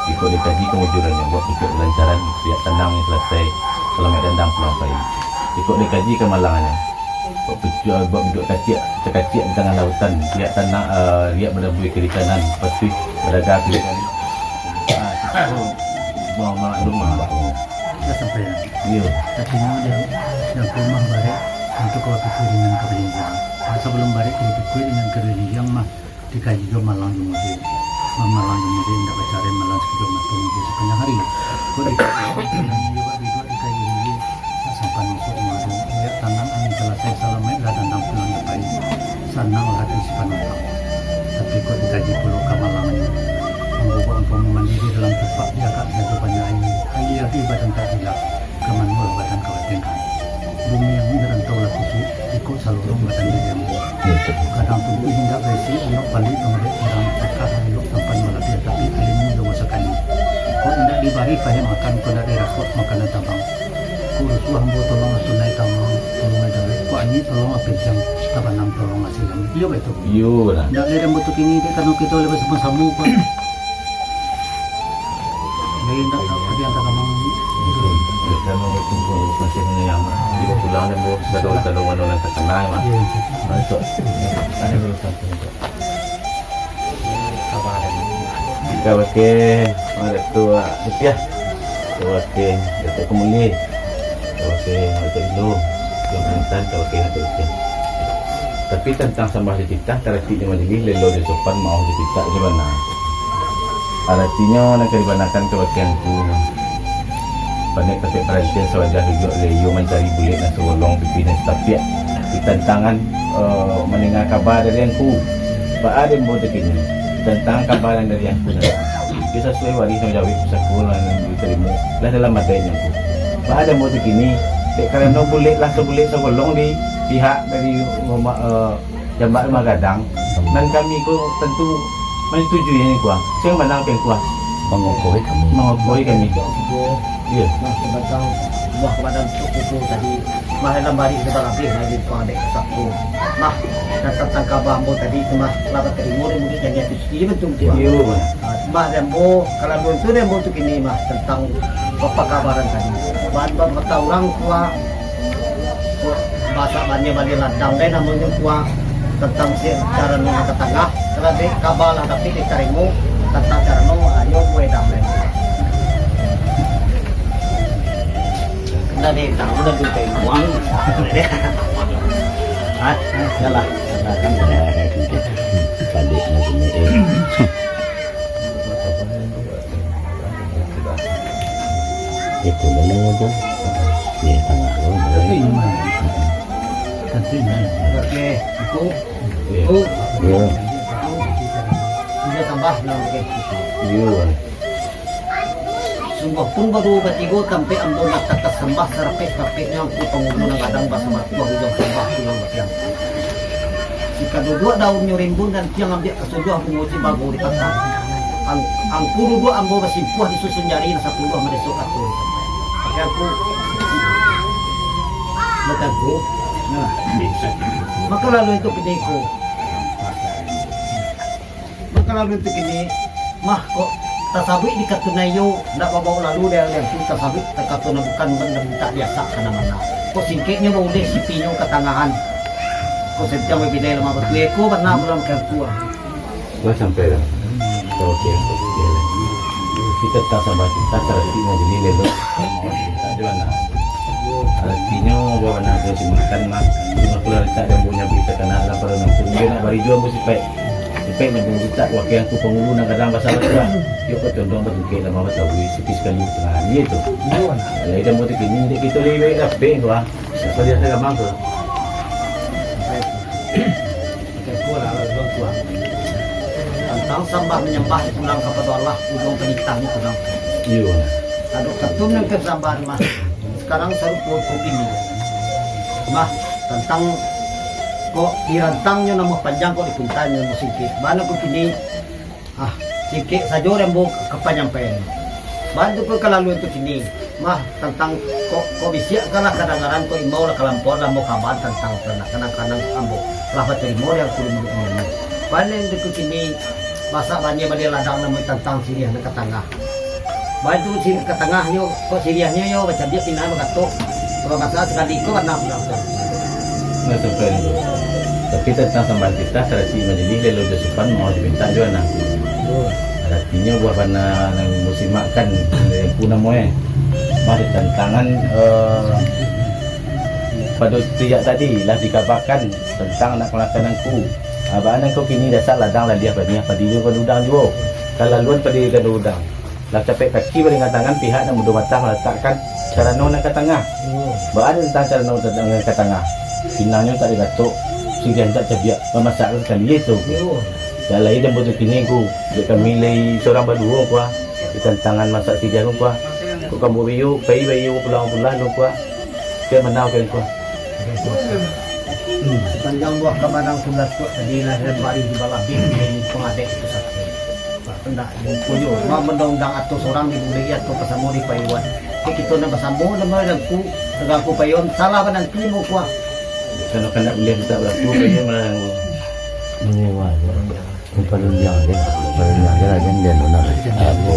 Iko dikaji ka mujur ringan, buat pucuk lancaran, biak tanang nan salasai, salamaik dandang pulang pai. Iko dikaji ka malangnyo. Buat pucuk, buat biduak kaciak, takaciak di tangah lautan, biak tanah, eh, riak badabui kiri kanan, patuih badaga kiri kanan. Ah, itu mau maklum, Mak. Dah sampai, ya? Iyo. Tapi nyo jan, jan ka rumah barek, tantu ka bapikua ringan ka bajinjiang. Sabalun barek ka bapikua ringan ka bajinjiang mah, dikaji juo malang jo mujur. Mah malang jo mujur indak bacarai, malang sakijok mato mujur sapanjang hari. Kok dikaji, iyo bak biduak dikaji hilir, tak sampan masuk rumah tu. Liek tanang angin salasai, salamaik lah dandang pulang jo pai. Sanang lah hati si panumpang. Tapi kok dikaji pulo ka malangnyo. Ambo bak umpamo mandi di dalam cupak, di agak sajo banyak aia. Aia di badan tak hilap, ka manuah badan ka batengkah. Bumi yang di rantau lah kusuik, iko salorong badan di ambo. Kadang tubuah indak baisi, anak balik pangurek urang, takah elok tampan malabiah, tapi alimu juo sakali. Kok indak dibari pahe makan, kok indak dirasuak makanan tabang. Kok rusuah ambo tolong atunai tamang, tolong ai dawek. Kok anyik tolong ai pinjam, tabanam tolong asi kami. Iyo, baitu. Iyo, bana. Indak lai ambo tu kini, dek karano kito lai basamo-samo, Pak. Lai indak, tapi antak kamang. Karano itu, Pak, masih menyayang. Jadi pulang dan ambo, sadau-sadau mano nan takana, Mak. Iyo. Nah, itu. Ada urusan tu, Pak. Kabake, ada tu, Pak, Rupiah. Kabake, Datuk Kemuli. Kabake, Datuk Indo. Yang Intan, kabake, Datuk Indo. Tapi tantang sambah di titah, taratik di majilih, lelo di sopan, maoh di titah, di bana. Aratinyo, nan ka dibanakan kabake angku. Panek patek parantian sawajah duduak, iyo mancari bulek nan sagolong, pipih nan satapiak. Di tantangan, eh, mandanga kaba dari angku. Baa den ambo takini. Di tantangan kaba nan dari angku tadi. Iyo sasuai warih nan jawek pusako nan ditarimo. Lah dalam adaik angku. Baa den ambo takini. Dek karano bulek lah sabulek sagolong di pihak dari rumah, eh, Jambak Rumah Gadang, nan kami ko tantu manyatujuinyo, Angku ah. Sia nan manang, Angku ah? Mangokohi kami. Mangokohi kami. Iyo. Nah, sabatang buah kabadan tu kuku tadi, mah dalam bari sabalabih lagi kuang dek saku. Mah, dan tantang kaba ambo tadi tu mah, lah batarimo dek murid dan nyatu suci, iyo batua, Angku ah? Iyo, mah. Ah, mah, dek ambo, kalau ambo tu, dek ambo tu kini mah, tantang bapakabaran tadi. Ba-, ba-, bataurang kuah, Basak banyo bali ladang deh namonyo kuah, tantang si cara nunga ka tangah, kalau di kaba lah dapik ditarimo, tantang cara nunga ayo buai dang deh. Ndak deh, dang udah duit uang. Hah? Yalah. Balik lagi ni, eh. Itu lah nanya tu. Di tangah tu. Tapi ini. Tapi ini. Oke, aku. Aku. Ya. Aku. Sudah tambah lah, oke. Iya. Sungguah pun baru batigo tampek ambo nak tatasambah sarapek-rapeknyo angku pangulu nan gadang basambah tuah ujang sambah tulang bakiang. Sika duduak daunnyo rimbun dan tiang ambiak kasuduah bungo cibago di patang. Ang-, angku duduak ambo basimpuah di susun jari nan sapuluah madesok aku. Maka aku, maka aku, nah, maka lalu itu kini ku. Maka lalu itu kini, mah kok tasabuik di katun ayo, ndak babao lalu dia yang tu tasabuik takatun bukan bukan dan minta biasa kana mana. Kok singkeknyo bauleh sipinyo katangahan. Kok sentiang babidai lamah batua ko bana bulan maka aku. Lah sampai lah. Oke, oke. Kita tak sabar, kita tak reti mau jadi lelo. Mau kita jual lah. Artinyo, buah bana tu si makan mah. Cuma kalau tak ada punya berita kena lah pada nampun. Dia nak bari jual pun sipai. Sipai nak beri tak wakil aku pangulu nak kadang pasal tu lah. Dia kau condong bertukik lah mau tahu. Sikit sekali tengah ni tu. Lain dah mau tu kini, dia kita lebih baik dah peng tu lah. Siapa dia tak gamang tu? Tantang sambah manyambah pulang kapado Allah, ujuang panitahnyo pulang. Iyo. Ado katun nan ka sambah mah. Sakarang sarupo ko kini. Mah, tantang kok dirantangnyo namuah panjang, kok dipuntanyo namuah singkik. Bana ko kini, ah, singkik sajo rambo ka panyampaian. Bantu ko kalaluan tu kini. Mah, tantang kok, kok bisiak ka lah kadangaran, kok imbau lah kalampauan, lah ambo kabakan tantang tu, kadang-kadang ambo lah batarimo dari angku duduak inyo. Bana di kini, masak bana baliak ladang namuah tantang siriah nan ka tangah. Bana tu siriah ka tangahnyo, kok siriahnyo yo bacabiak pindah bagatok. Kalau masak sakali ko bana pulang tu. Nah, sampai tu. Tapi tantang sambah titah, tradisi majilih, lelo jo supan, mau dipintak juo nah. Aratinyo buah bana nan musimak kan, dari aku namo eh. Mah ditantangan, eh, pado tiak tadi lah dikabakan tantang anak kamanakan angku. Ah, baa nan kau kini dasar ladang laliah baniah padi jo ka udang juo. Kalaluan padi jo udang. Lah capek kaki baringan tangan pihak nan mudo matah malatakkan carano nan ka tangah. Baa tantang carano nan ka tangah? Pinangnyo tak digatok, siriah tak cabiak, mamasakkan sakali tu. Dak lai ambo tu kini ku, dek kami lai surang baduo ku ah. Di tantangan masak siriah tu ku ah. Kok ambo baiyo, pai baiyo pulang-pulang tu ku ah. Kek manau kek ku ah. Sapanjang buah kabanang tu latuak tadi lah, dan bari di balabih, di pangadek tu sakik. Ndak, jumpo jo. Ma mandang-undang atau sorang dibulai atau basamo dipayuan. Jadi kito nan basamo, nan badan ku, nan ku payuan, salah badan ku, mo kuah. Kalau kandak buliah minta balaku, kayaknya malah yang Ini wah, ya. Ini parundiang je. Parundiang je lah, jangan dia nuna. Apo,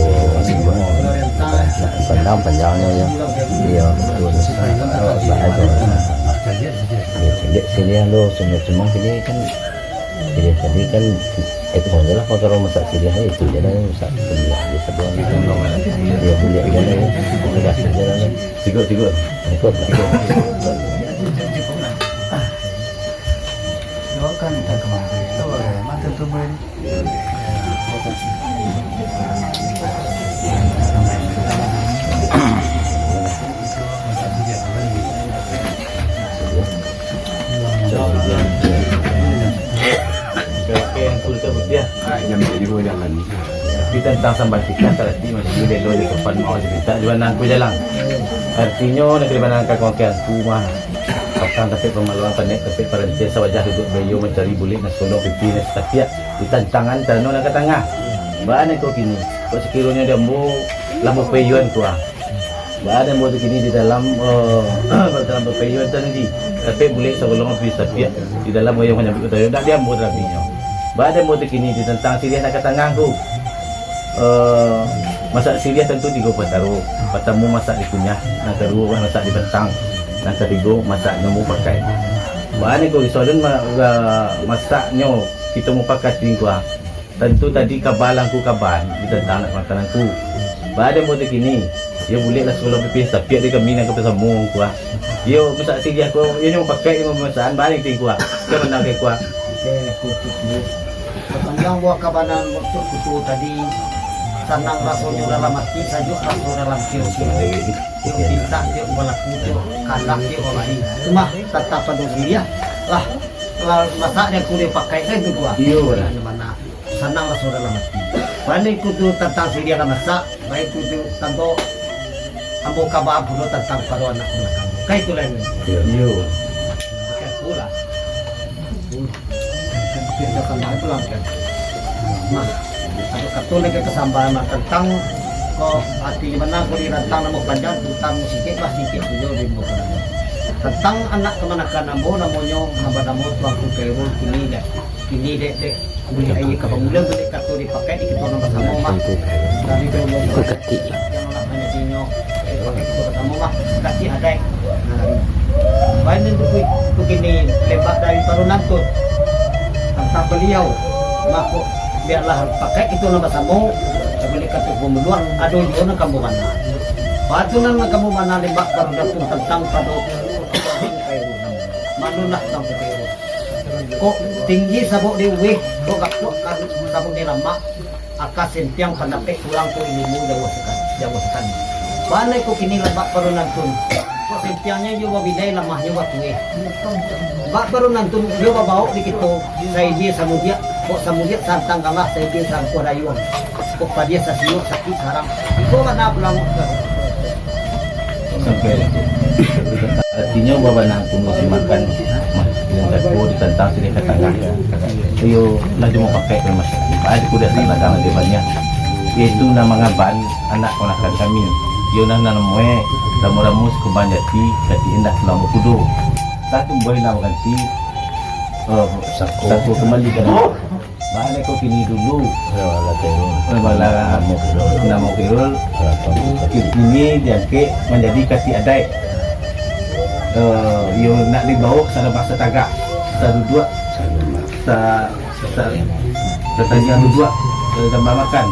panjang-panjangnyo, ya. Iya, betul. Baik, ya. Ya, cendek sini, alo, cuma-cuma sini kan, sini tadi kan, itu saja lah, kalau masak sini, itu je lah, masak sini aja, sebelum itu. Ya, boleh aja lah, ya. Boleh aja lah, ya. Cukup, cukup. Cukup, cukup. Doakan kita kemari. Doa, mata tu boleh. Oke, yang kulit putih ya. Tapi tantang sambah kita, berarti masih belo di tempat mau cerita juga nangku jalan. Artinyo, negeri mana angka kongkian tu mah. Patang tapi pamaluan panek tapi parantian sawajah duduk bayo mancari bulik nan solong pipi nan satapiak di tantangan tano nan ka tangah. Baa nan kau kini, kok sakironyo di ambo lah bapayuan tu ah. Baa nan ambo tu kini di dalam, eh, dalam bapayuan tadi, tapi bulik sabolong pipi satapiak di dalam bayo manyambik batayo, dak di ambo tarabihnyo. Baa nan ambo tu kini di tantang siriah nan ka tangah tu. Eh, masak siriah tantu tigo pataro. Patamo masak di kunyah, nan kaduo masak di batang, nan katigo masak nyo mupakai. Baa nan ko iso alun ma-, ga-, masaknyo kito mupakai tingkua. Tantu tadi kaba lah angku kaba di tantang anak makanan tu. Baa nan buek kini, iyo buliah lah sakolah pipih sapiak di kami nan ka basamo angku ah. Iyo masak siriah ko, iyo nyo mupakai iyo mamasaan baa nan tingkua. Ka mana tingkua? Oke, kutuk ni. Sapanjang buah kabanan waktu kutu tadi, sanang rasonyo dalam ati, sajuak raso dalam kiro-kiro. Tiok pintak, tiok balaku, tiok kandak, tiok babari. Cuma tatap pado siriah lah, lah masak di angku dipakai kan tu buah. Iyo, lah. Di mana? Sanang raso dalam ati. Baa nan ko tu tantang siriah lah masak, baa nan ko tu tantu ambo kaba pulo tantang pado anak balakang. Ka itu lah ni. Iyo. Bukan pula. Biasakan bae pulang kan. Nah, Kato lagi kasambahan mah tantang ko, artinyo bana ko di rantang namo panjang, tantang singkek bah singkek tu jo di muko. Tantang anak kamanakan ambo namonyo, ambo namo Tuanku Khairul, kini dek, kini dek, dek, buliah aia ka pamula, buliah kato dipakai di kito nan basamo mah. Dari dulu nan lah manjadinyo, eh, pakai kito basamo mah, katik adaik. Nah, baik tu, tu kini lembak dari Parunantun tantang baliau, mako biarlah pakai kito nan basamo, sabaleh kato pambuluah, ado juo nan kambo bana. Patunan nan kambo bana lembak Parunantun tantang pado Manulah tantang kutiro. Kok tinggi sabok di uweh, kok gapuak ka-, sabok di lamak, aka sempiang pandapek urang ko ilimu jauah saka-, jauah sakali. Bana ko kini lambak Parunantun. Kok sempiangnyo iyo babidai, lamahnyo batuweh. Bak Parunantun iyo babaok di kito, saibie samudiak, kok samudiak santang galah, saibie sangkuah dayuang. Kok padiah sasiok sakik sarang. Iko bana pulang. Sampai. Artinyo, babanang tunggu si makan, mah, yang jago ditantang silih ka tangah. Iyo, lah cuma pakai kan, Mas. Baik, kuda tak ladang lagi banyak. Yaitu nan mangaban anak ponakan kami. Iyo, nan namoe, ramu-ramu sekumbang jati, kati indah tulang bakudo. Tak tumbuh lah baganti, eh, sako kembali ka dalam. Bana ko kini dulu. Bala Khairul. Bala Namo Khairul. Namo Khairul. Kini diangkek manjadi katik adaik. Eh, iyo nak dibaok salabah satagak, saduduak, sa-, sa-, satanjang duduak, eh, sambah makan.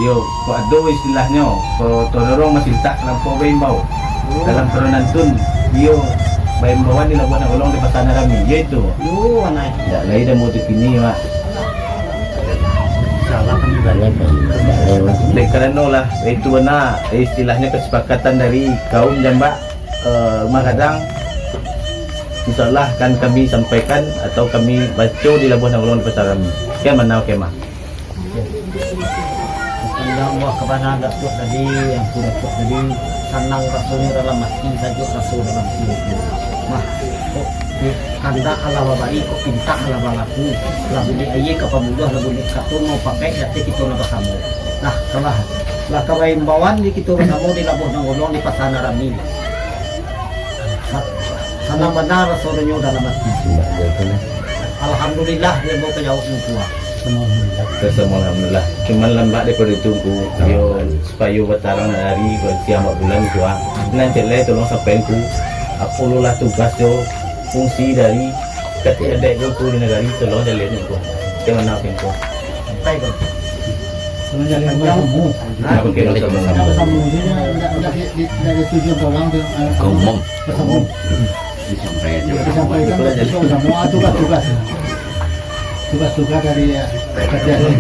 Iyo, kok ado istilahnyo, kok todorong masintak talampau baimbau. Dalam Parunantun, iyo, baimbauan di labuah nan golong di Pasa Narami, iyo itu. Yo, anai. Indak lai damo tu kini, Mak. Insyaallah kami balik. Dek karano lah, itu bana istilahnyo kasapakatan dari kaum jambak, eh, rumah gadang. Insyaallah akan kami sampaikan atau kami baco di labuah nan golong di Pasa Narami. Kian manau kemah. Tantang buah kabana Datuak tadi, Angku Datuak tadi, sanang rasonyo dalam ati, sajuak raso dalam ati. Mah, kok kandak alah babari, kok pintak alah balaku, lah buliah aia ka pambuluah, lah buliah kato mau pakai di ateh kito nan basamo. Nah, kalah, lah ka baimbauan di kito basamo di labuah nan golong di Pasa Narami. Sa-, sanang bana rasonyo dalam ati. Alhamdulillah, iyo, ambo ka jawab nan kuwa. Samo alhamdulillah. Cuman lambak daripado itu, Ngku. Iyo, supayo batarang hari, siang bulan kuwa. Nan cek lai tolong sampaian, Ngku. Apolah tugas jo fungsi dari katik adaik ko, Ngku, di nagari, tolong jaleh, Ngku. Jangan nak, Ngku. Santai, Ngku. Tolong jaleh, Ngku. Nah, oke, jaleh, Ngku. Sama-sama, maksudnya, ndak, ndak di, di, dari tujuan tolong tu, eh, Ngku, umum. Bersama. Disampaikan. Disampaikan, betul, sama tugas-tugas. Tugas-tugas dari, eh, kerajaan.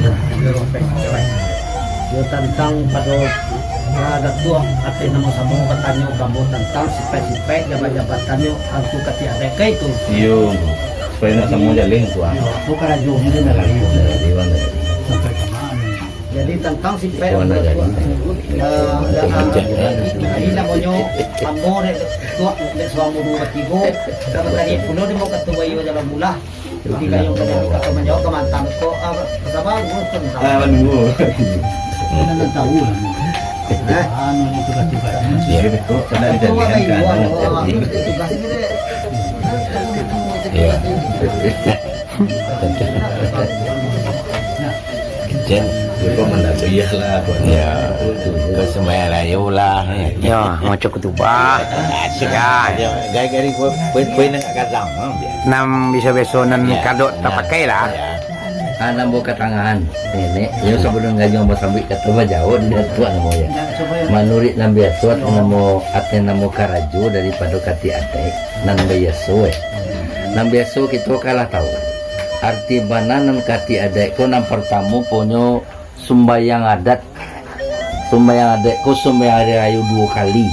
Yo, tantang pado, ah, Datuak, ateh namo samo batanyo ka ambo tantang sipaik-sipaik jabat-jabatannyo, angku katik adaik ka itu. Iyo, supayo nak samo jaleh tu, ah. Iyo, tu karajo ni dia nak lari. Sampaikan, ah. Jadi, tantang sipaik, eh, eh, jadi namonyo ambo dek tuak, dek suang mudo batigo, kalau tadi pulo dek mau kato bayo jalan mula, jadi kayo kato manjawab ka mantan ko, ah, saba, tantang. Ah, manunggu. Mana tahu lah. Hah? Anu ni tugas-tugas. Ya, betul. Kena dijadikan kan. Tugas ni dek. Ya. Jen. Yo, kok mandapia lah, kok. Ya. Betul, betul. Kok sembahyang rayo lah. Ya, maco kutubah. Ya. Ya, gari-gari poin-poin nan kat gadang, ha, biar. Nan biaso-biaso nan kadok tapakai lah. Ya. Ah, nan ambo katangahan, Nenek. Yo, sabalun gayuang basambuik kato bajawab, di Datuak namo yo. Manuruik nan biaso, ateh namo, ateh namo karajo daripado katik adaik, nan biaso, eh. Nan biaso kito kan lah tahu. Arti bana nan katik adaik ko nan partamo punyo sumbayang adat. Sumbayang adaik ko sumbayang ari rayo duo kali.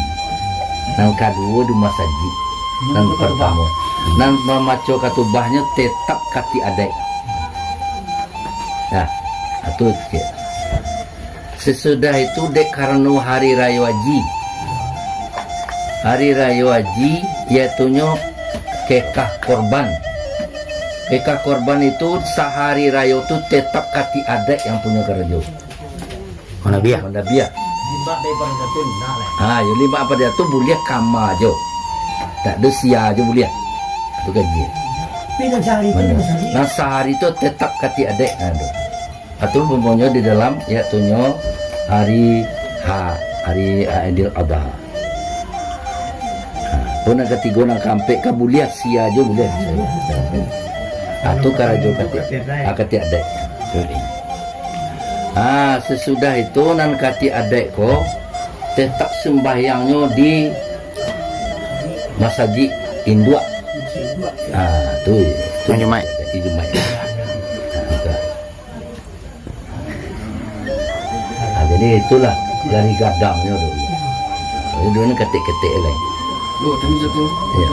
Nan kaduo di masajik. Nan partamo. Nan mamaco katubahnyo tetap katik adaik. Nah, itu cek. Sasudah itu dek karano hari rayo aji. Hari rayo aji, yaitunyo kekah korban. Eka korban itu sahari rayo tu tetap katik adaik yang punyo karajo. Manabiah. Manabiah. Limbak daripado tu ndak lah. Ha, yo limbak daripado tu buliah kama jo. Tak ado sia jo buliah. Tu kan dia. Tapi nan sahari tu, Mano? Nan sahari tu tetap katik adaik. Ha, tu. Atu umpamonyo di dalam, yaitunyo hari ha, hari Aidil Adha. Ha, pun nan katigo, nan kaampek ka buliah sia jo buliah. Ha, tu karajo katik, ha, katik adaik. Ha, sasudah itu nan katik adaik ko tetap sumbayangnyo di masajik induak. Ha, tu, tu. Nan Jumaik. Di Jumaik. Ha, tu. Ha, jadi itulah dari gadangnyo tu. Jadi dulu ni ketek-ketek lai. Yo, tadi satu. Ya.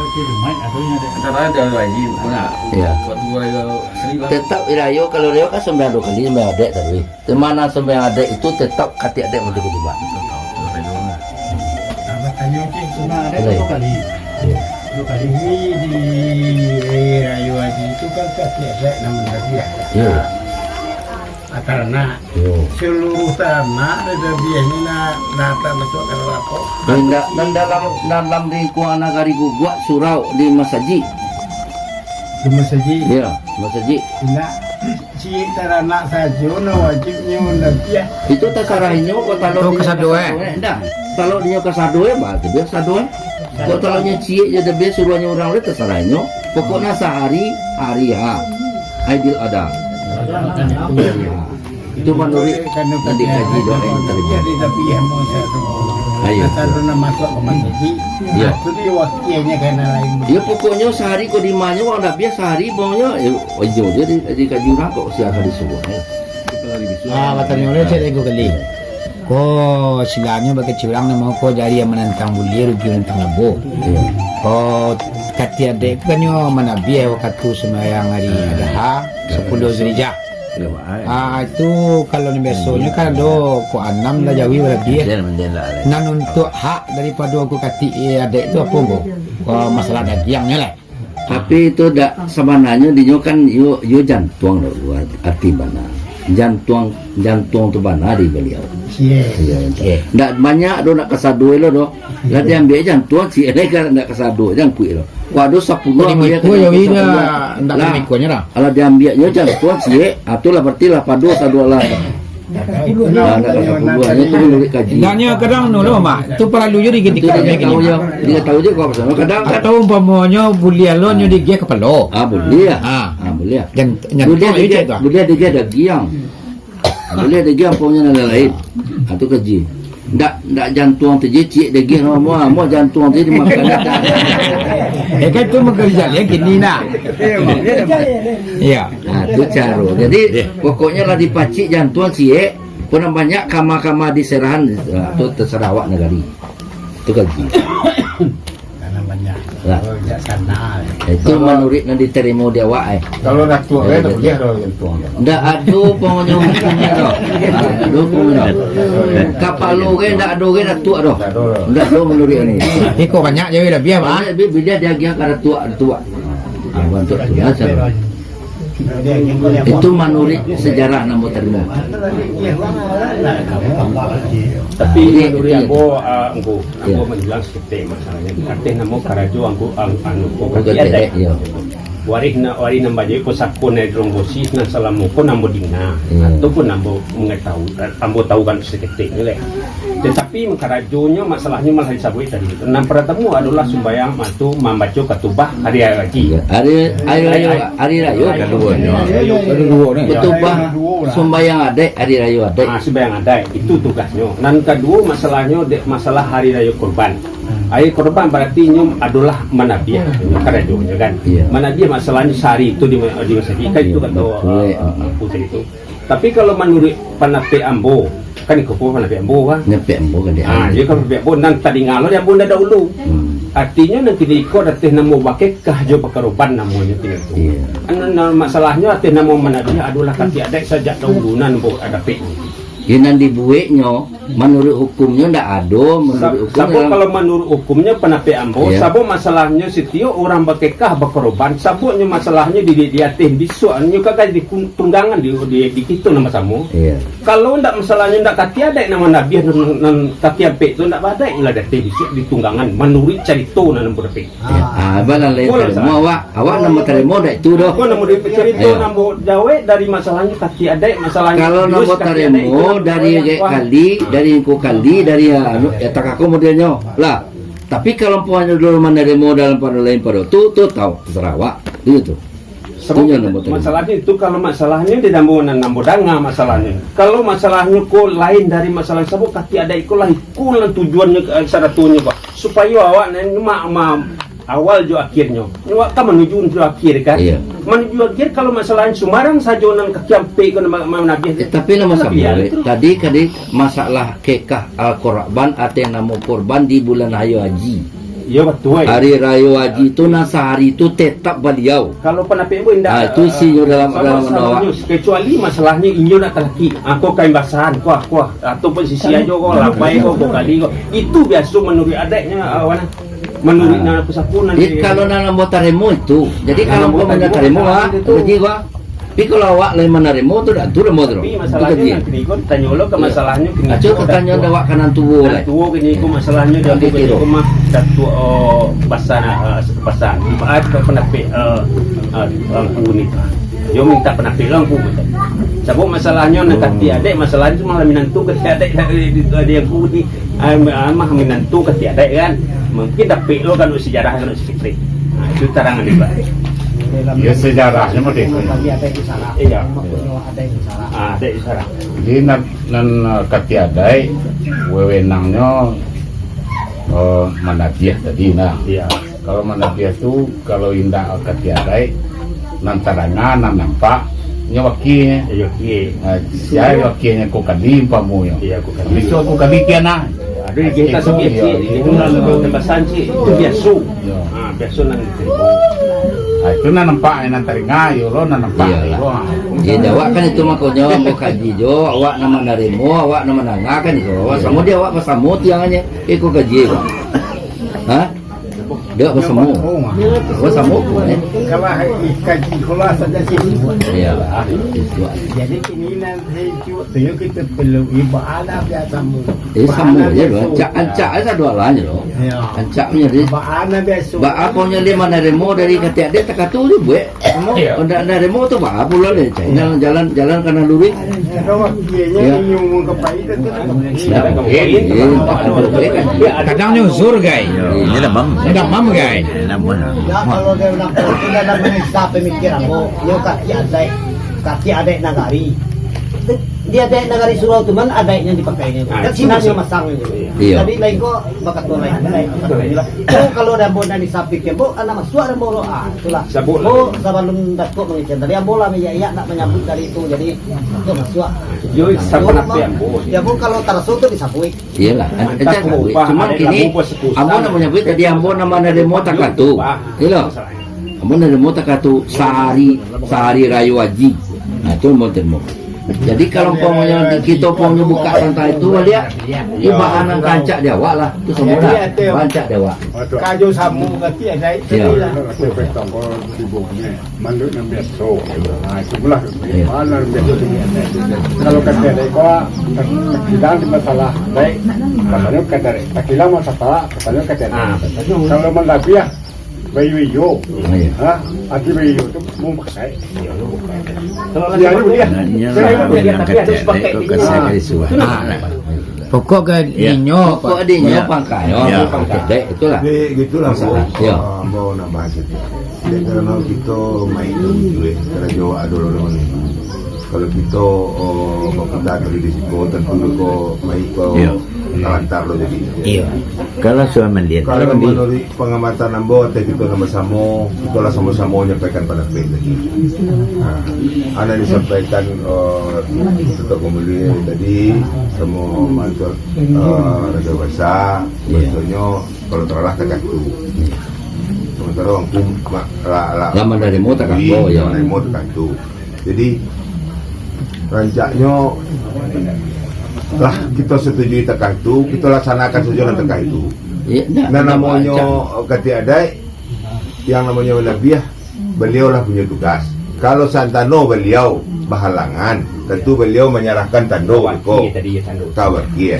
Antara ada lagi pula. Ya. Buat dua ya, seri lah. Tetap irayo, kalau irayo kan sembilan dua kali, sembilan adaik tadi. Di mana sembilan adaik itu tetap katik adaik untuk kedua. Nah, batanyo cek, sunah ada dua kali. Ya. Dua kali ni di, eh, Rayo Haji itu kan katik adaik namun lagi ya. Ya. Atau nak. Yo. Saluruah taranak dari Dabiah ni nak, nak tak masuk ka narakoh. Nan da-, nan dalam, dalam lingkungan nagari Guguak, surau di masajik. Di masajik? Yo, masajik. Indak, ciek taranak sajo nan wajibnyo Dabiah. Itu tasarah inyo, kok talok inyo kasado, eh? Indak. Talok inyo kasado, eh, bah, tu dia kasado, eh. Kok talok inyo ciek je Dabiah, suruah inyo urang, tasarah inyo. Pokoknya sahari, hari ha. Aidil Adha. Hari ha. Itu manuruik nan dikaji doa yang tarimo. Jadi Dabiah mo satu. Ayo. Satu nan masuk ka masajik. Yo. Tu dia wakilnyo ka nan lain. Yo, pokoknyo sahari ko dimanyo, urang Dabiah sahari baunyo, yo, iyo je di, dikaji urang kok sia ka disuruah, eh. Ah, batanyo ulun cek lego kali. Ko silanyo bakaci urang namo ko jari yang manantang buliah, rugi manantang labo. Iyo. Ko katik adaik ko kan nyo manabiah wakatu sumbayang hari Adha, sapuluah Zulhijjah. Iyo, Mak, ai. Ah, itu kalau nan biasonyo kan ado ko anam lah jawi barabiah. Nan untuak hak daripado ko katik, eh, adaik tu apo ko? Ko masalah dagiangnyo lah. Tapi itu dak, sabananyo dinyo kan yo, yo jantuang doh, arti bana. Jantuang, jantuang tu bana di baliau. Iyo. Iyo, jantuang. Ndak banyak doh, ndak kasado lo doh. Lah diambiak jantuang ciek lai kan ndak kasado jangkuik lo. Kok ado sapuluah. Limo ikua, ndak limo ikuanyo dah. Alah diambiaknyo jantuang ciek, ah, tu lah berarti lah pado sado lah. Nah, nak kasado, hanya tu manuruik kaji. Indak, nyo kadang nu lo, Mak. Tu paralu jo diganti. Itu dia tahu je, dia tahu je kau pasal. Kadang kan. Atau umpamonyo buliah lo nyo digiah kapalo. Ah, buliah. Ah. Ah, buliah. Buliah digiah, buliah digiah dagiang. Ah, buliah digiah umpamonyo nan lain. Ah, tu kaji. Ndak, ndak jantuang tu je ciek digiah, mo, mo jantuang tu dimakan. Eh, kan tu mangkali jaleh kini nah. Iyo. Nah, tu caro. Jadi, pokoknyo lah dipacik jantuang ciek, pun banyak kama-kama diserahan, ah, tu terserah awak nagari. Tu kaji. Karena banyak. Lah. Oh, bijaksana. Itu manuruik nan ditarimo di awak, eh. Kalau datuak, eh, tak buliah doh jantuang. Ndak ado umpamonyo hukumnyo doh. Ah, ndak ado umpamonyo. Kapalo ge ndak ado ge datuak doh. Ndak ado doh. Ndak ado manuruik ni. Iko banyak je lah, biar, Pak. Banyak, bi-, bila diagiah ka datuak, datuak. Ah, bantuak tu lah, cara. Itu manuruik sejarah nan ambo tarimo. Tapi manuruik ambo, ah, Angku, ambo manjulang saketek masalahnyo. Ateh namo karajo Angku, ang-, anu, Angku Katik Adaik. Iyo. Warih na-, warih nan bajawek pusako nan dironggosi, nan salamo ko nan ambo dinga, iyo, ataupun ambo mangatahui, ambo tahu kan saketek ni lah. Tetapi karajonyo, masalahnyo malah disabuik tadi. Nan partamo adolah sumbayang, ma-, tu mambaco katubah hari raya haji. Iyo. Hari, hari rayo, hari rayo. Hari rayo. Hari rayo. Katubah, sumbayang adaik, hari rayo adaik. Ah, sumbayang adaik, itu tugasnyo. Nan kaduo, masalahnyo dek, masalah hari rayo kurban. Hari kurban bararti inyo adolah manabiah, karajonyo kan. Iyo. Manabiah masalahnyo sahari tu di ma-, di masajik, kan itu kato, ah, Angku tadi tu. Tapi kalau manuruik pandapek ambo, kan iko ko pandapek ambo, kan? Pandapek ambo kan dia. Ah, iyo kan pandapek ambo, nan tadinga lo di ambo nan dahulu. Hmm. Artinyo nan kini iko ateh namo bakeh kah jo bakaroban namonyo kini tu. Iyo. Nan, nan masalahnyo ateh namo manabiah adolah katik adaik sajak dahulu nan ambo dapek. Yo, nan dibueknyo, manuruik hukumnyo ndak ado, manuruik Sa-, hukumnyo sabab dalam kalau manuruik hukumnyo, pandapek ambo, Iyo. sabab masalahnyo satiok urang bakekah, bakoroban, sababnyo masalahnyo di, di, di ateh bisuak, nyo ka, ka di kun-, tunggangan di, di, di kito nan basamo. Iyo. Kalau ndak masalahnyo ndak kati adaik nan manabiah nan, nan kati ampek tu ndak baadaik lah di ateh bisuak di tunggangan, manuruik carito nan ambo dapek. Iyo. Ah, abah lah lain Boleh, tarimo Ustaz. awak. Awak nan batarimo dak itu doh. Ko nan ambo dapek carito Iyo. nan ambo jawek dari masalahnyo kati adaik, masalahnyo Kalau nan serius kati adaik batarimo itu dari adaik Rek kuah. Kali, dari Engku Kali, dari, ah, anu, yo, takah ko modelnyo. Lah, tapi kalau ambo hanyo dulu manarimo dalam pado lain pado tu, tu tahu, terserah awak. Itu tu. Sabab Itu nan ambo tarimo. masalahnyo itu, kalau masalahnyo di ambo nan ambo danga masalahnyo. Kalau masalahnyo ko lain dari masalah sabab kati adaik ko lah, iko lah tujuannyo, eh, saratonyo, Pak. Supayo awak nan ma-, ma-, awal jo akhirnyo. Awak kan manuju untuak akhir, kan? Iyo. Manuju akhir, kalau masalahnyo sumarang sajo nan kaki ampek ko nan ma-, ma-, manabiah. Eh, tapi lah masa Tapi ya, boleh. itu. Tadi, tadi masalah kekah Al-Qurban atau yang namo korban di bulan Rayo Haji. Iyo, batua. Hari Rayo Haji tu nan sahari tu tetap baliau. Kalau pandapek ambo indak, Ah, itu eh, sinyo dalam, sama dalam salahnyo, awak. Kecuali masalahnyo inyo nak talaki. Ah, ko kain basahan, kuah, kuah. Ataupun sisi ajo ko, labai ko, ko kali ko. Itu biaso manuruik adaiknyo, ah, wan. Manuruik Ah. nan aku sapu nan Jadi, di kalau nan ambo tarimo itu, Jadi, Nah, kalau ambo ambo tarimo, tarimo, ah, itu. Jadi, wah. Tapi kalau awak lain manarimo tu dak tu ambo tu. Tapi Itu masalahnya kaji. Nanti ko tanyo lo ke Iyo. masalahnya kini Aco ko ka tanyo dah awak kanan tuo Nan lah. tuo kini ko masalahnya dah Nanti bukan tiro. ko mah Datuak, oh, Basan, ah, Basan. Ibarat ke pandapek, eh, eh, angku ni. Yo minta pandapek lah angku. Sabab masalahnya nak kati adaik, masalahnya tu malah minantu kati adaik dari, dari, dari angku ni. Ah, ma-, ah, mah minantu kati adaik kan. Mungkin dapek lo kalau sejarah kalau sikit. Nah, itu tarangan ni, Pak. Yo, sejarahnyo model tu. Bagi adaik tu salah. Iyo. Maksudnya adaik tu salah. Ah, adaik tu salah. Jadi, nan, nan, eh, kati adaik, wewenangnyo, eh, manabiah tadi nah. Iyo. Kalau manabiah tu, kalau indak kati adaik, nan tadanga, nan nampak, nyo wakianyo. Iyo, wakia. Ah, sia wakianyo ko kali umpamonyo. Iyo, ko kali. Bisuak ko kali kian nah. Ado di kita Itu, sabiak iyo, cik, di itu kita lah. Kalau tembasan cik, itu biaso. Iyo. Ha, biaso nan diterima. Ah, itu nan nampak, nan tadanga, yo lo, nan nampak, Iyolah. yo lo, ah. Yo, awak kan itu makonyo, ambo kaji jo, awak nan manarimo, awak nan mandanga kan itu. Awak Iyo. samo di awak basamo tiangnyo, iko kaji, Pak. Ha? Dak basamo. Basamo, eh? Kalau kaji, kalau saja sih. Iyolah, itu. Jadi, kini nan Hei, cubo tu yo kito perlu ibadah biasa mu. Eh, samo Bahan je lo. biasa. Ancak, ancak je sado alah je lo. Ya. Ancak punya dia. Bahan biasa. Ba apo nyo dia manarimo dari katiak dia takatu je buek. Samo. Ya. Ndak narimo tu ba pulo dia. Jalan, jalan, jalan kana luruih. Kalau dia Ya. nyo ngomong ke pai tu. Dah, eh, eh, tak ada, eh, kan. Kadang nyo uzur, gai. Ini dah mam. Dah mam, gai. Dah mam. Ya, kalau dia nak, dia dah menyiksa pemikiran, bo. Nyo kaki adaik, kaki adaik nagari. Di adaik nagari surau tu, man adaiknyo dipakainyo. Ah, Kan itu sinan maksud. nyo masang itu. Iya. Tapi lain ko bakato lain, lain bakato lain lah. Oh, kalau dah ambo nan disampaikan, bo, anak masuak dah ambo, ah, itulah. Sabut lah. Bo, sabalum Datuk mangecek tadi, ambo lah, iya, iya, nak manyambut dari itu, jadi, tu masuak. Yo, Bo, sampai nanti ma-, ambo. Ya, bo, kalau taraso tu disabuik. Iyalah, Mantap, aja ko, sabuik. Pak, Cuma ada kini, lagu persekutuan. ambo nak manyambut tadi, ambo nama narimo takatu. Pak. Iya lah. Ambo narimo takatu sahari, sahari rayo haji. Nah, tu ambo tarimo. Jadi, kalau umpamonyo di kito, umpamonyo buka tantang itu, baliak, ibarat nan kancak di awak lah. Tu samo lah. Kancak di awak. Kajo samo kati adaik Ya. tadi lah. Manduik nan biaso. Ha, itu pulo. Iyo. Mana nan biaso. Kalau kata adaik ko, tak-, takilang di masalah adaik. Katanya kata adaik. Takilang masalah, katanya kata adaik. Ah, betul. Kalau mandabiah, bayu iyo. Oh, iya. Ha? Ati bayu iyo tu mau pakai. Kalau Iya, lagi iya. Nah, iya, Saya iya, iya, tapi ada iya, sepakai iya, ini. iya, iya. Pokok ka Ya. dinyo, Pokok Pak. dinyo Ya. pangkai. Ya. Pangkai. Baik, itulah. Tapi gitulah, Masalah. Bang. Ya. Ah, mau nak bahas itu. Jadi, karena kita main tu, eh, kerja ado lawan ni. Kalau kita, oh, berpindah dari di siko, tentu ko main ko Ya. lantar lo jadi. Iya. Kalau sudah mandian. Kalau Kalau mandian. menurut pengamatan ambo, atau kita nama samo, kita lah sama-sama menyampaikan pendapat tadi. Ha. Anak disampaikan, eh, Ketua Komuli tadi, sama mantu, eh, Raja Basa, Iya. maksudnya kalau taralah takatu. Sementara angku ma-, la-, la-, Lah manarimo takatu, Iya, ya. manarimo takatu. Jadi, rancaknyo Lah, kito setujui takah itu, kito laksanakan sajo lah takah itu. Iya, ndak, Nan ndak namonyo baca. Katiak adaik, yang namonyo manabiah, baliau lah punyo tugas. Kalau santano baliau bahalangan, tentu baliau manyarahkan tando Wakil ko tadi, ya, tando. Ka wakil.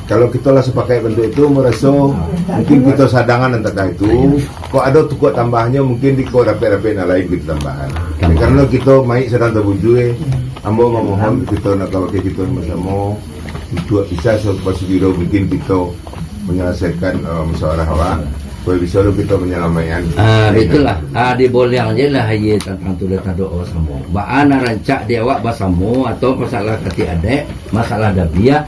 Kalau kito lah sapakaik bantuak itu, maraso mungkin kito sadangan nan takah itu, kok ado tukuak tambahnyo, mungkin di ko rapek-rapek nan lain kito tambahan. Tambahan. Karano kito maik sadang tabujue, ambo mamohon kito nak ka wakil kito samo-samo, untuak bisa sa-, basugiro mungkin kito manyalasaikan, eh, musyawarah awak, supaya bisa lo kito manyalamaikkan. Ah, itulah. Ah, diboliang je lah, iya, tantang tu lah tado awak samo. Baa nan rancak di awak basamo, atau masalah katiak adaik, masalah dabiah,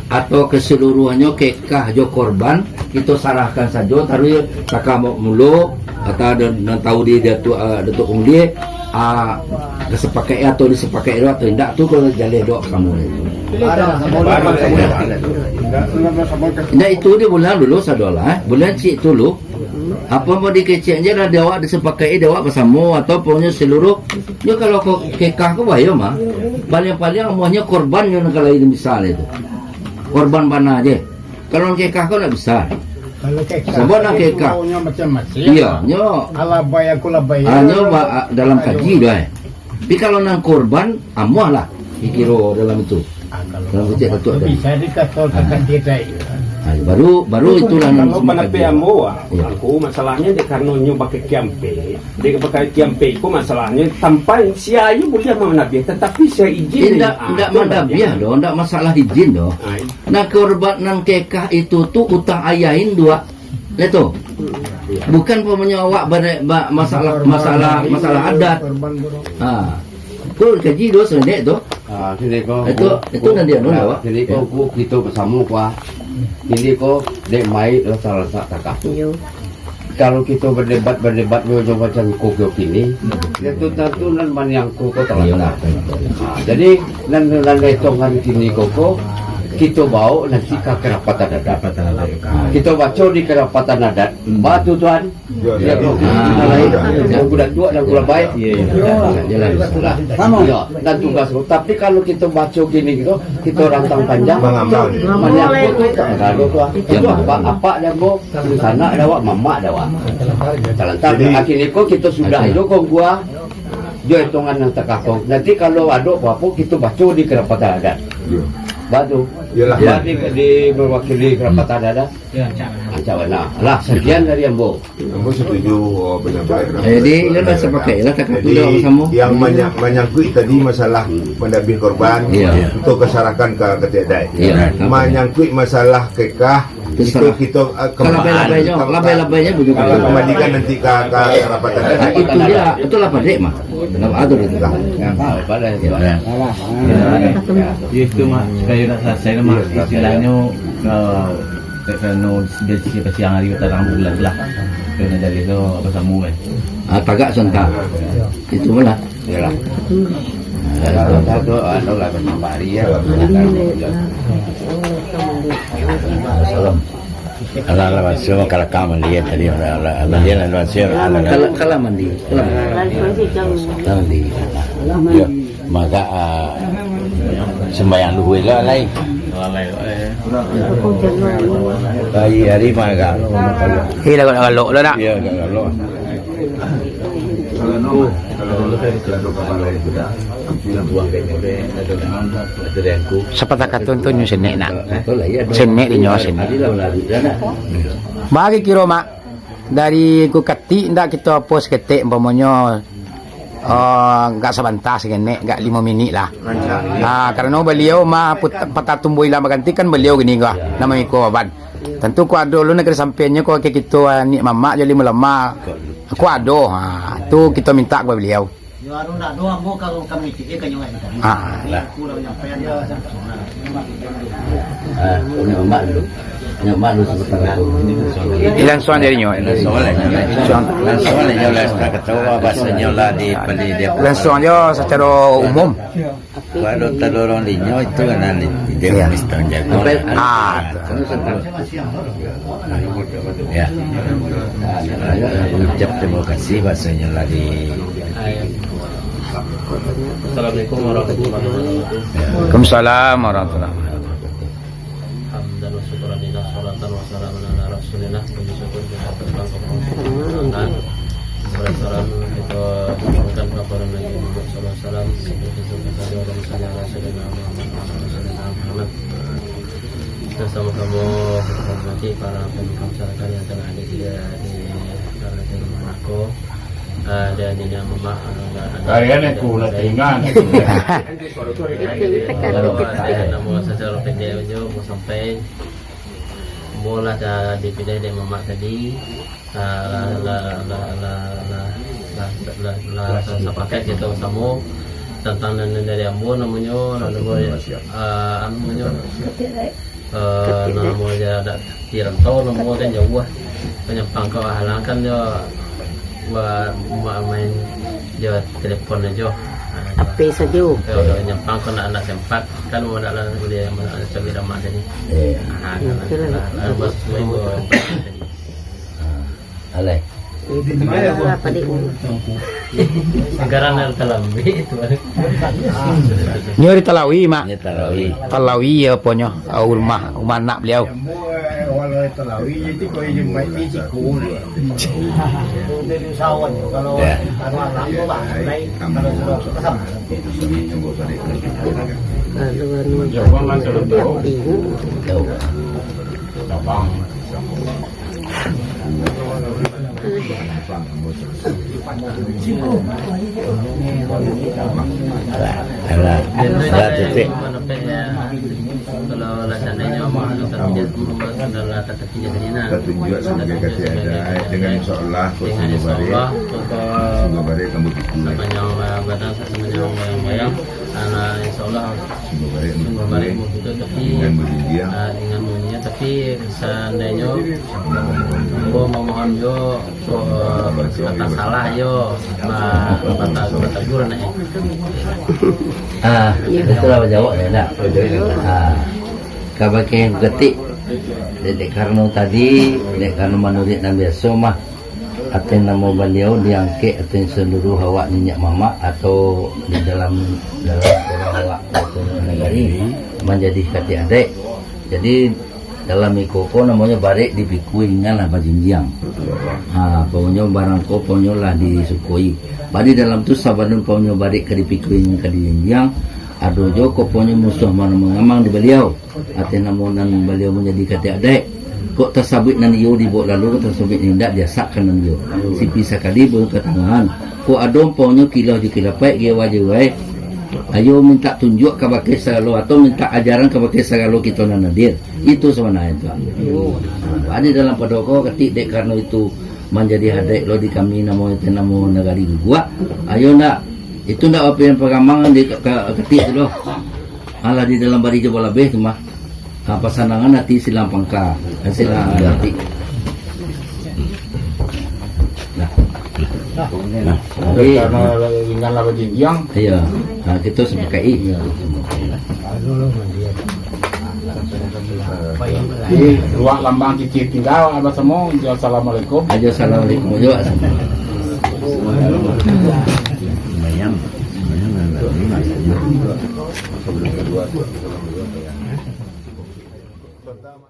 atau keseluruhannyo kekah jo korban, kito sarahkan sajo, taruih takah mulo, atau nan, nan tahu di Datuk, ah, Datuk Panguli, ah, disepakati atau disepakati atau indak tu, kalau jaleh dok kamu itu. Nah, itu dia bulan dulu sadolah, eh. Bulan cik tu lu. Apa mau dikecek je lah, di awak disepakati, di awak basamo, atau pokoknyo seluruh. Nyo kalau ko-, kekah ko bahayo mah. Paling-paling amuahnyo korban nyo nan kalau ini misal itu. Korban bana je. Kalau nan kekah ko ndak bisa. Kalau kekah, Sabab nan kekah. Maunya macam-macam. Iya, nyo. Alabai aku labai. Ah, nyo ba-, dalam kaji dah, eh. Tapi kalau nan korban, amuah lah. Dikiro dalam itu. Ah, kalau dalam kecek itu Datuk tu ada. Bisa dikatakan tidak. Ah, baru, baru itulah nan kalau pendapat ambo, ah, iya. Aku masalahnya dek karano nyo pakai kiampe. Dek pakai kiampe ko masalahnya sampai si ayu boleh manabiah, tetapi si izin Indak, ah, indak tu manabiah doh, indak masalah izin doh. Ah, i- Nah, korban nan kekah itu tu utang ayahin dua. Leto. Bukan pamanyo awak bare-, ba-, masalah, masalah, masalah adat. Ha. Ko kaji do sendek tu. Ah, sini ko. Itu, itu nan dia nunda, Pak. Sini ko, ku kito basamo, Pak. Sini ko, dek mai lah salah sak takah. Iyo. Kalau kito berdebat, berdebat jo, jo macam ko, ko kini, ya tu tentu nan maniang ko, ko talantar. Iyo, betul. Ah, jadi, nan, nan etongan kini ko, ko, kito bawa nanti ka kerapatan adat. Kerapatan adat. Ah, kito baco di kerapatan adat. Hmm. Batu, Tuan. Yo, yo. Ah, yo. Buku Datuak dan Kulabai. Yo, yo. Yo. Yo, dan tugas. Tapi kalau kito baco gini gitu, kito rantang panjang. Mangambang. Manyangkut tu, tak ada tu. Itu apa, apa dia mau, sanak dia awak, mamak dia awak. Talantar. Jadi, akhirnya ko kito sudah itu ko gua, jo etongan nan takah ko. Nanti kalau ado apa-apa, kito baco di kerapatan adat. Yo. Batu. Yolah. Ba di, di mewakili kerapatan adat. Rancak bana. Lah, sekian dari ambo. Ambo setuju, oh, pendapat. Jadi, iyo lah, sepakat lah, takah tu dah samo. Yang manya-, manyangkuik tadi masalah manabiah korban, iyo, untuk kasarahkan ka katiak adaik. Iyo. Manyangkuik masalah kekah, itu kito, eh, kembali, labai-labainyo, labai-labainyo bujukan. Kembalikan nanti ka, ka rapatan. Itu dia, itulah padek mah. Kenapa atur itu? Lah. Iyo, itu mah, kayo nak salasai mah, istilahnyo, eh, Ka-, karano sudah siang hari, tarang bulan lah. Karano dari tu, apa, samo, eh. Ah, tagak sontak. Itu pun lah. Iyalah. Kalau tak tu, anu lah, bertambah hari, ya. Salam. Alah, alah, masuk, kalau kau mandi, ya, tadi, alah, alah, alah, dia lah, masuk, alah, alah. Kalau, kalau mandi, kalau. Kalau mandi. Ya. Maka, ah, sembahyang luhur lah, lai. Hari, hari mah agak. Hei, lah, agak galak lah, nak. Ya, agak galak. Sapatah katun tu nyo senek, nak. Senek di nyo, senek. Bagi kiro, Mak. Dari ku katik ndak kito apo saketek, umpamonyo, oh, nggak sabanta sakenek, nggak limo minik lah. Rancak. Ah, karano baliau mah put-, patah tumbuh ilang baganti kan baliau gini gua, namo iko aban. Tantu ko ado lu nak disampaiannyo ko ka kito, ah, anak mamak jo limo lama. Ko ado, ha, tu kito minta ka baliau. Yo, anu ndak doh, ambo ka, ka mitik, eh, ka nyo, eh, tadi. Ah. Lah. Aku lah manyampaian, yo, lah. Ah, nyo mak dulu. Nyo mak dulu sebentar. Langsuang dari nyo. Langsuang lah. Langsuang lah, nyo lah, sudah ketawa, bahasonyo lah di, di, di. Langsuang jo sacaro umum. Kalau tadorong di nyo itu kan, di, di, iya, mesti tanggung jawab. Ah, tu. Ya. Ucap terima kasih, bahasonyo lah di. Assalamualaikum warahmatullahi wabarakatuh. Waalaikumsalam warahmatullahi wabarakatuh. Salam ala Rasulillah, puji syukur kita terbang kepada Allah Taala. Salam kita sampaikan kepada Nabi Muhammad sallallahu alaihi wasallam. Kita sampaikan kepada Rasulullah, Sayyidina Muhammad, Sayyidina Muhammad. Kita sama-sama hormati para pemimpin masyarakat yang telah hadir di, di, di rumah aku. Ah, dan ini mamak, ah, dan Kalian aku nak teringat. Kalau ada nama secara pendek je, mau sampai Ambo lah dah dipilih dek mamak tadi. Ah, lah, lah, lah, lah, lah, lah, lah, lah, lah sapakat kita samo tantang nan, nan dari ambo namonyo, lalu, ah, anu namonyo, eh, namo je dak di rantau, namo kan jauah. Panyampang ka Halang kan jo, wa-, ma-, main jo telepon ajo. Ape sajo. Yo, yo, nyampang ko nak, nak sempat. Kan mau nak lah kuliah, mau nak cari rumah tadi. Iya. Ah, hmm, lah, betul lah, lah, lah, bos, betul. Ah, alai. Itu lah, Pak Dik. Sekarang nak terlambat itu. Nyo di Talawi, Mak. Nyo Talawi. Talawi, yo, ponyo. Ah, rumah, rumah anak beliau. Ambo, eh, walau Talawi, jadi kau yang main di siku ni. Untuk di usahawan, kalau Ya. anu anak tu lah, mulai kalau sudah kesam. Aduh, anu, Jawang kan sudah tahu. Tahu. Jawang. Alah, alah, titik. Kalau lah seandainya Allah tu tak tidak, Allah sudah lah tak terpilih tadi nah. Kita tunjuk sebagai kata adat, dengan insya Allah, kau Dengan semua insya balik, Allah, kau semua balik, kamu dukung. Sepanjang, eh, badan, sepanjang bayang-bayang, anak insya Allah, Semua balik, semua balik dukung. Mau kita tapi, Dengan berjanji, ya. Ah, dengan berjanji, tapi seandainya, ambo memohon jo, Ko, kata salah yo, ba-, bata-, batagur anak eh. Ah, Iyo. Betul lah bajawab yo, nak? Bajawab. Ah, kabake ketik, dek, dek karano tadi, dek karano manuruik nan biaso mah, ateh namo baliau diangkek ateh saluruah awak niniak mamak atau di dalam, dalam urang awak atau nagari manjadi katik adaik. Jadi, Dalam iko ko namonyo barek dipikua ingan lah bajinjiang. Ha, paunyo barang ko paunyo lah disukoi. Bari dalam tu sabalun paunyo barek ka dipikua ingan ka dijinjiang, ado jo ko paunyo musuah mano mangamang di baliau. Ateh namo nan baliau manjadi katik adaik. Kok tasabuik nan iyo dibawok lalu, kok tasabuik nan indak diasakkan nan iyo. Sipi sakali baru katangahan. Kok ado paunyo kilah jo kilapaik, giawai jo giawai. Ayo mintak tunjuak kabake sagalo, atau mintak ajaran kabake sagalo kito nan hadir. Itu sabananyo tu. Nah, di dalam pado ko katik dek karano itu manjadi adaik lo di kami namo, namo nagari guguak. Ayo ndak, itu ndak apo nan pagamang di ka-, ka-, katik tu lo. Alah di dalam bari jo balabeh tu mah. Ha, pasanangan ati silang pangka. Ha, silang ati. Nah. Nah. Jadi, karano ingan lah bajinjiang. Iya. Ha, kita sepakai. Iya. Jadi, luak lambang kiki tinggal, abah samo. Assalamualaikum. Aja assalamualaikum. Aja assalamualaikum. Lumayan. Lumayan, lumayan.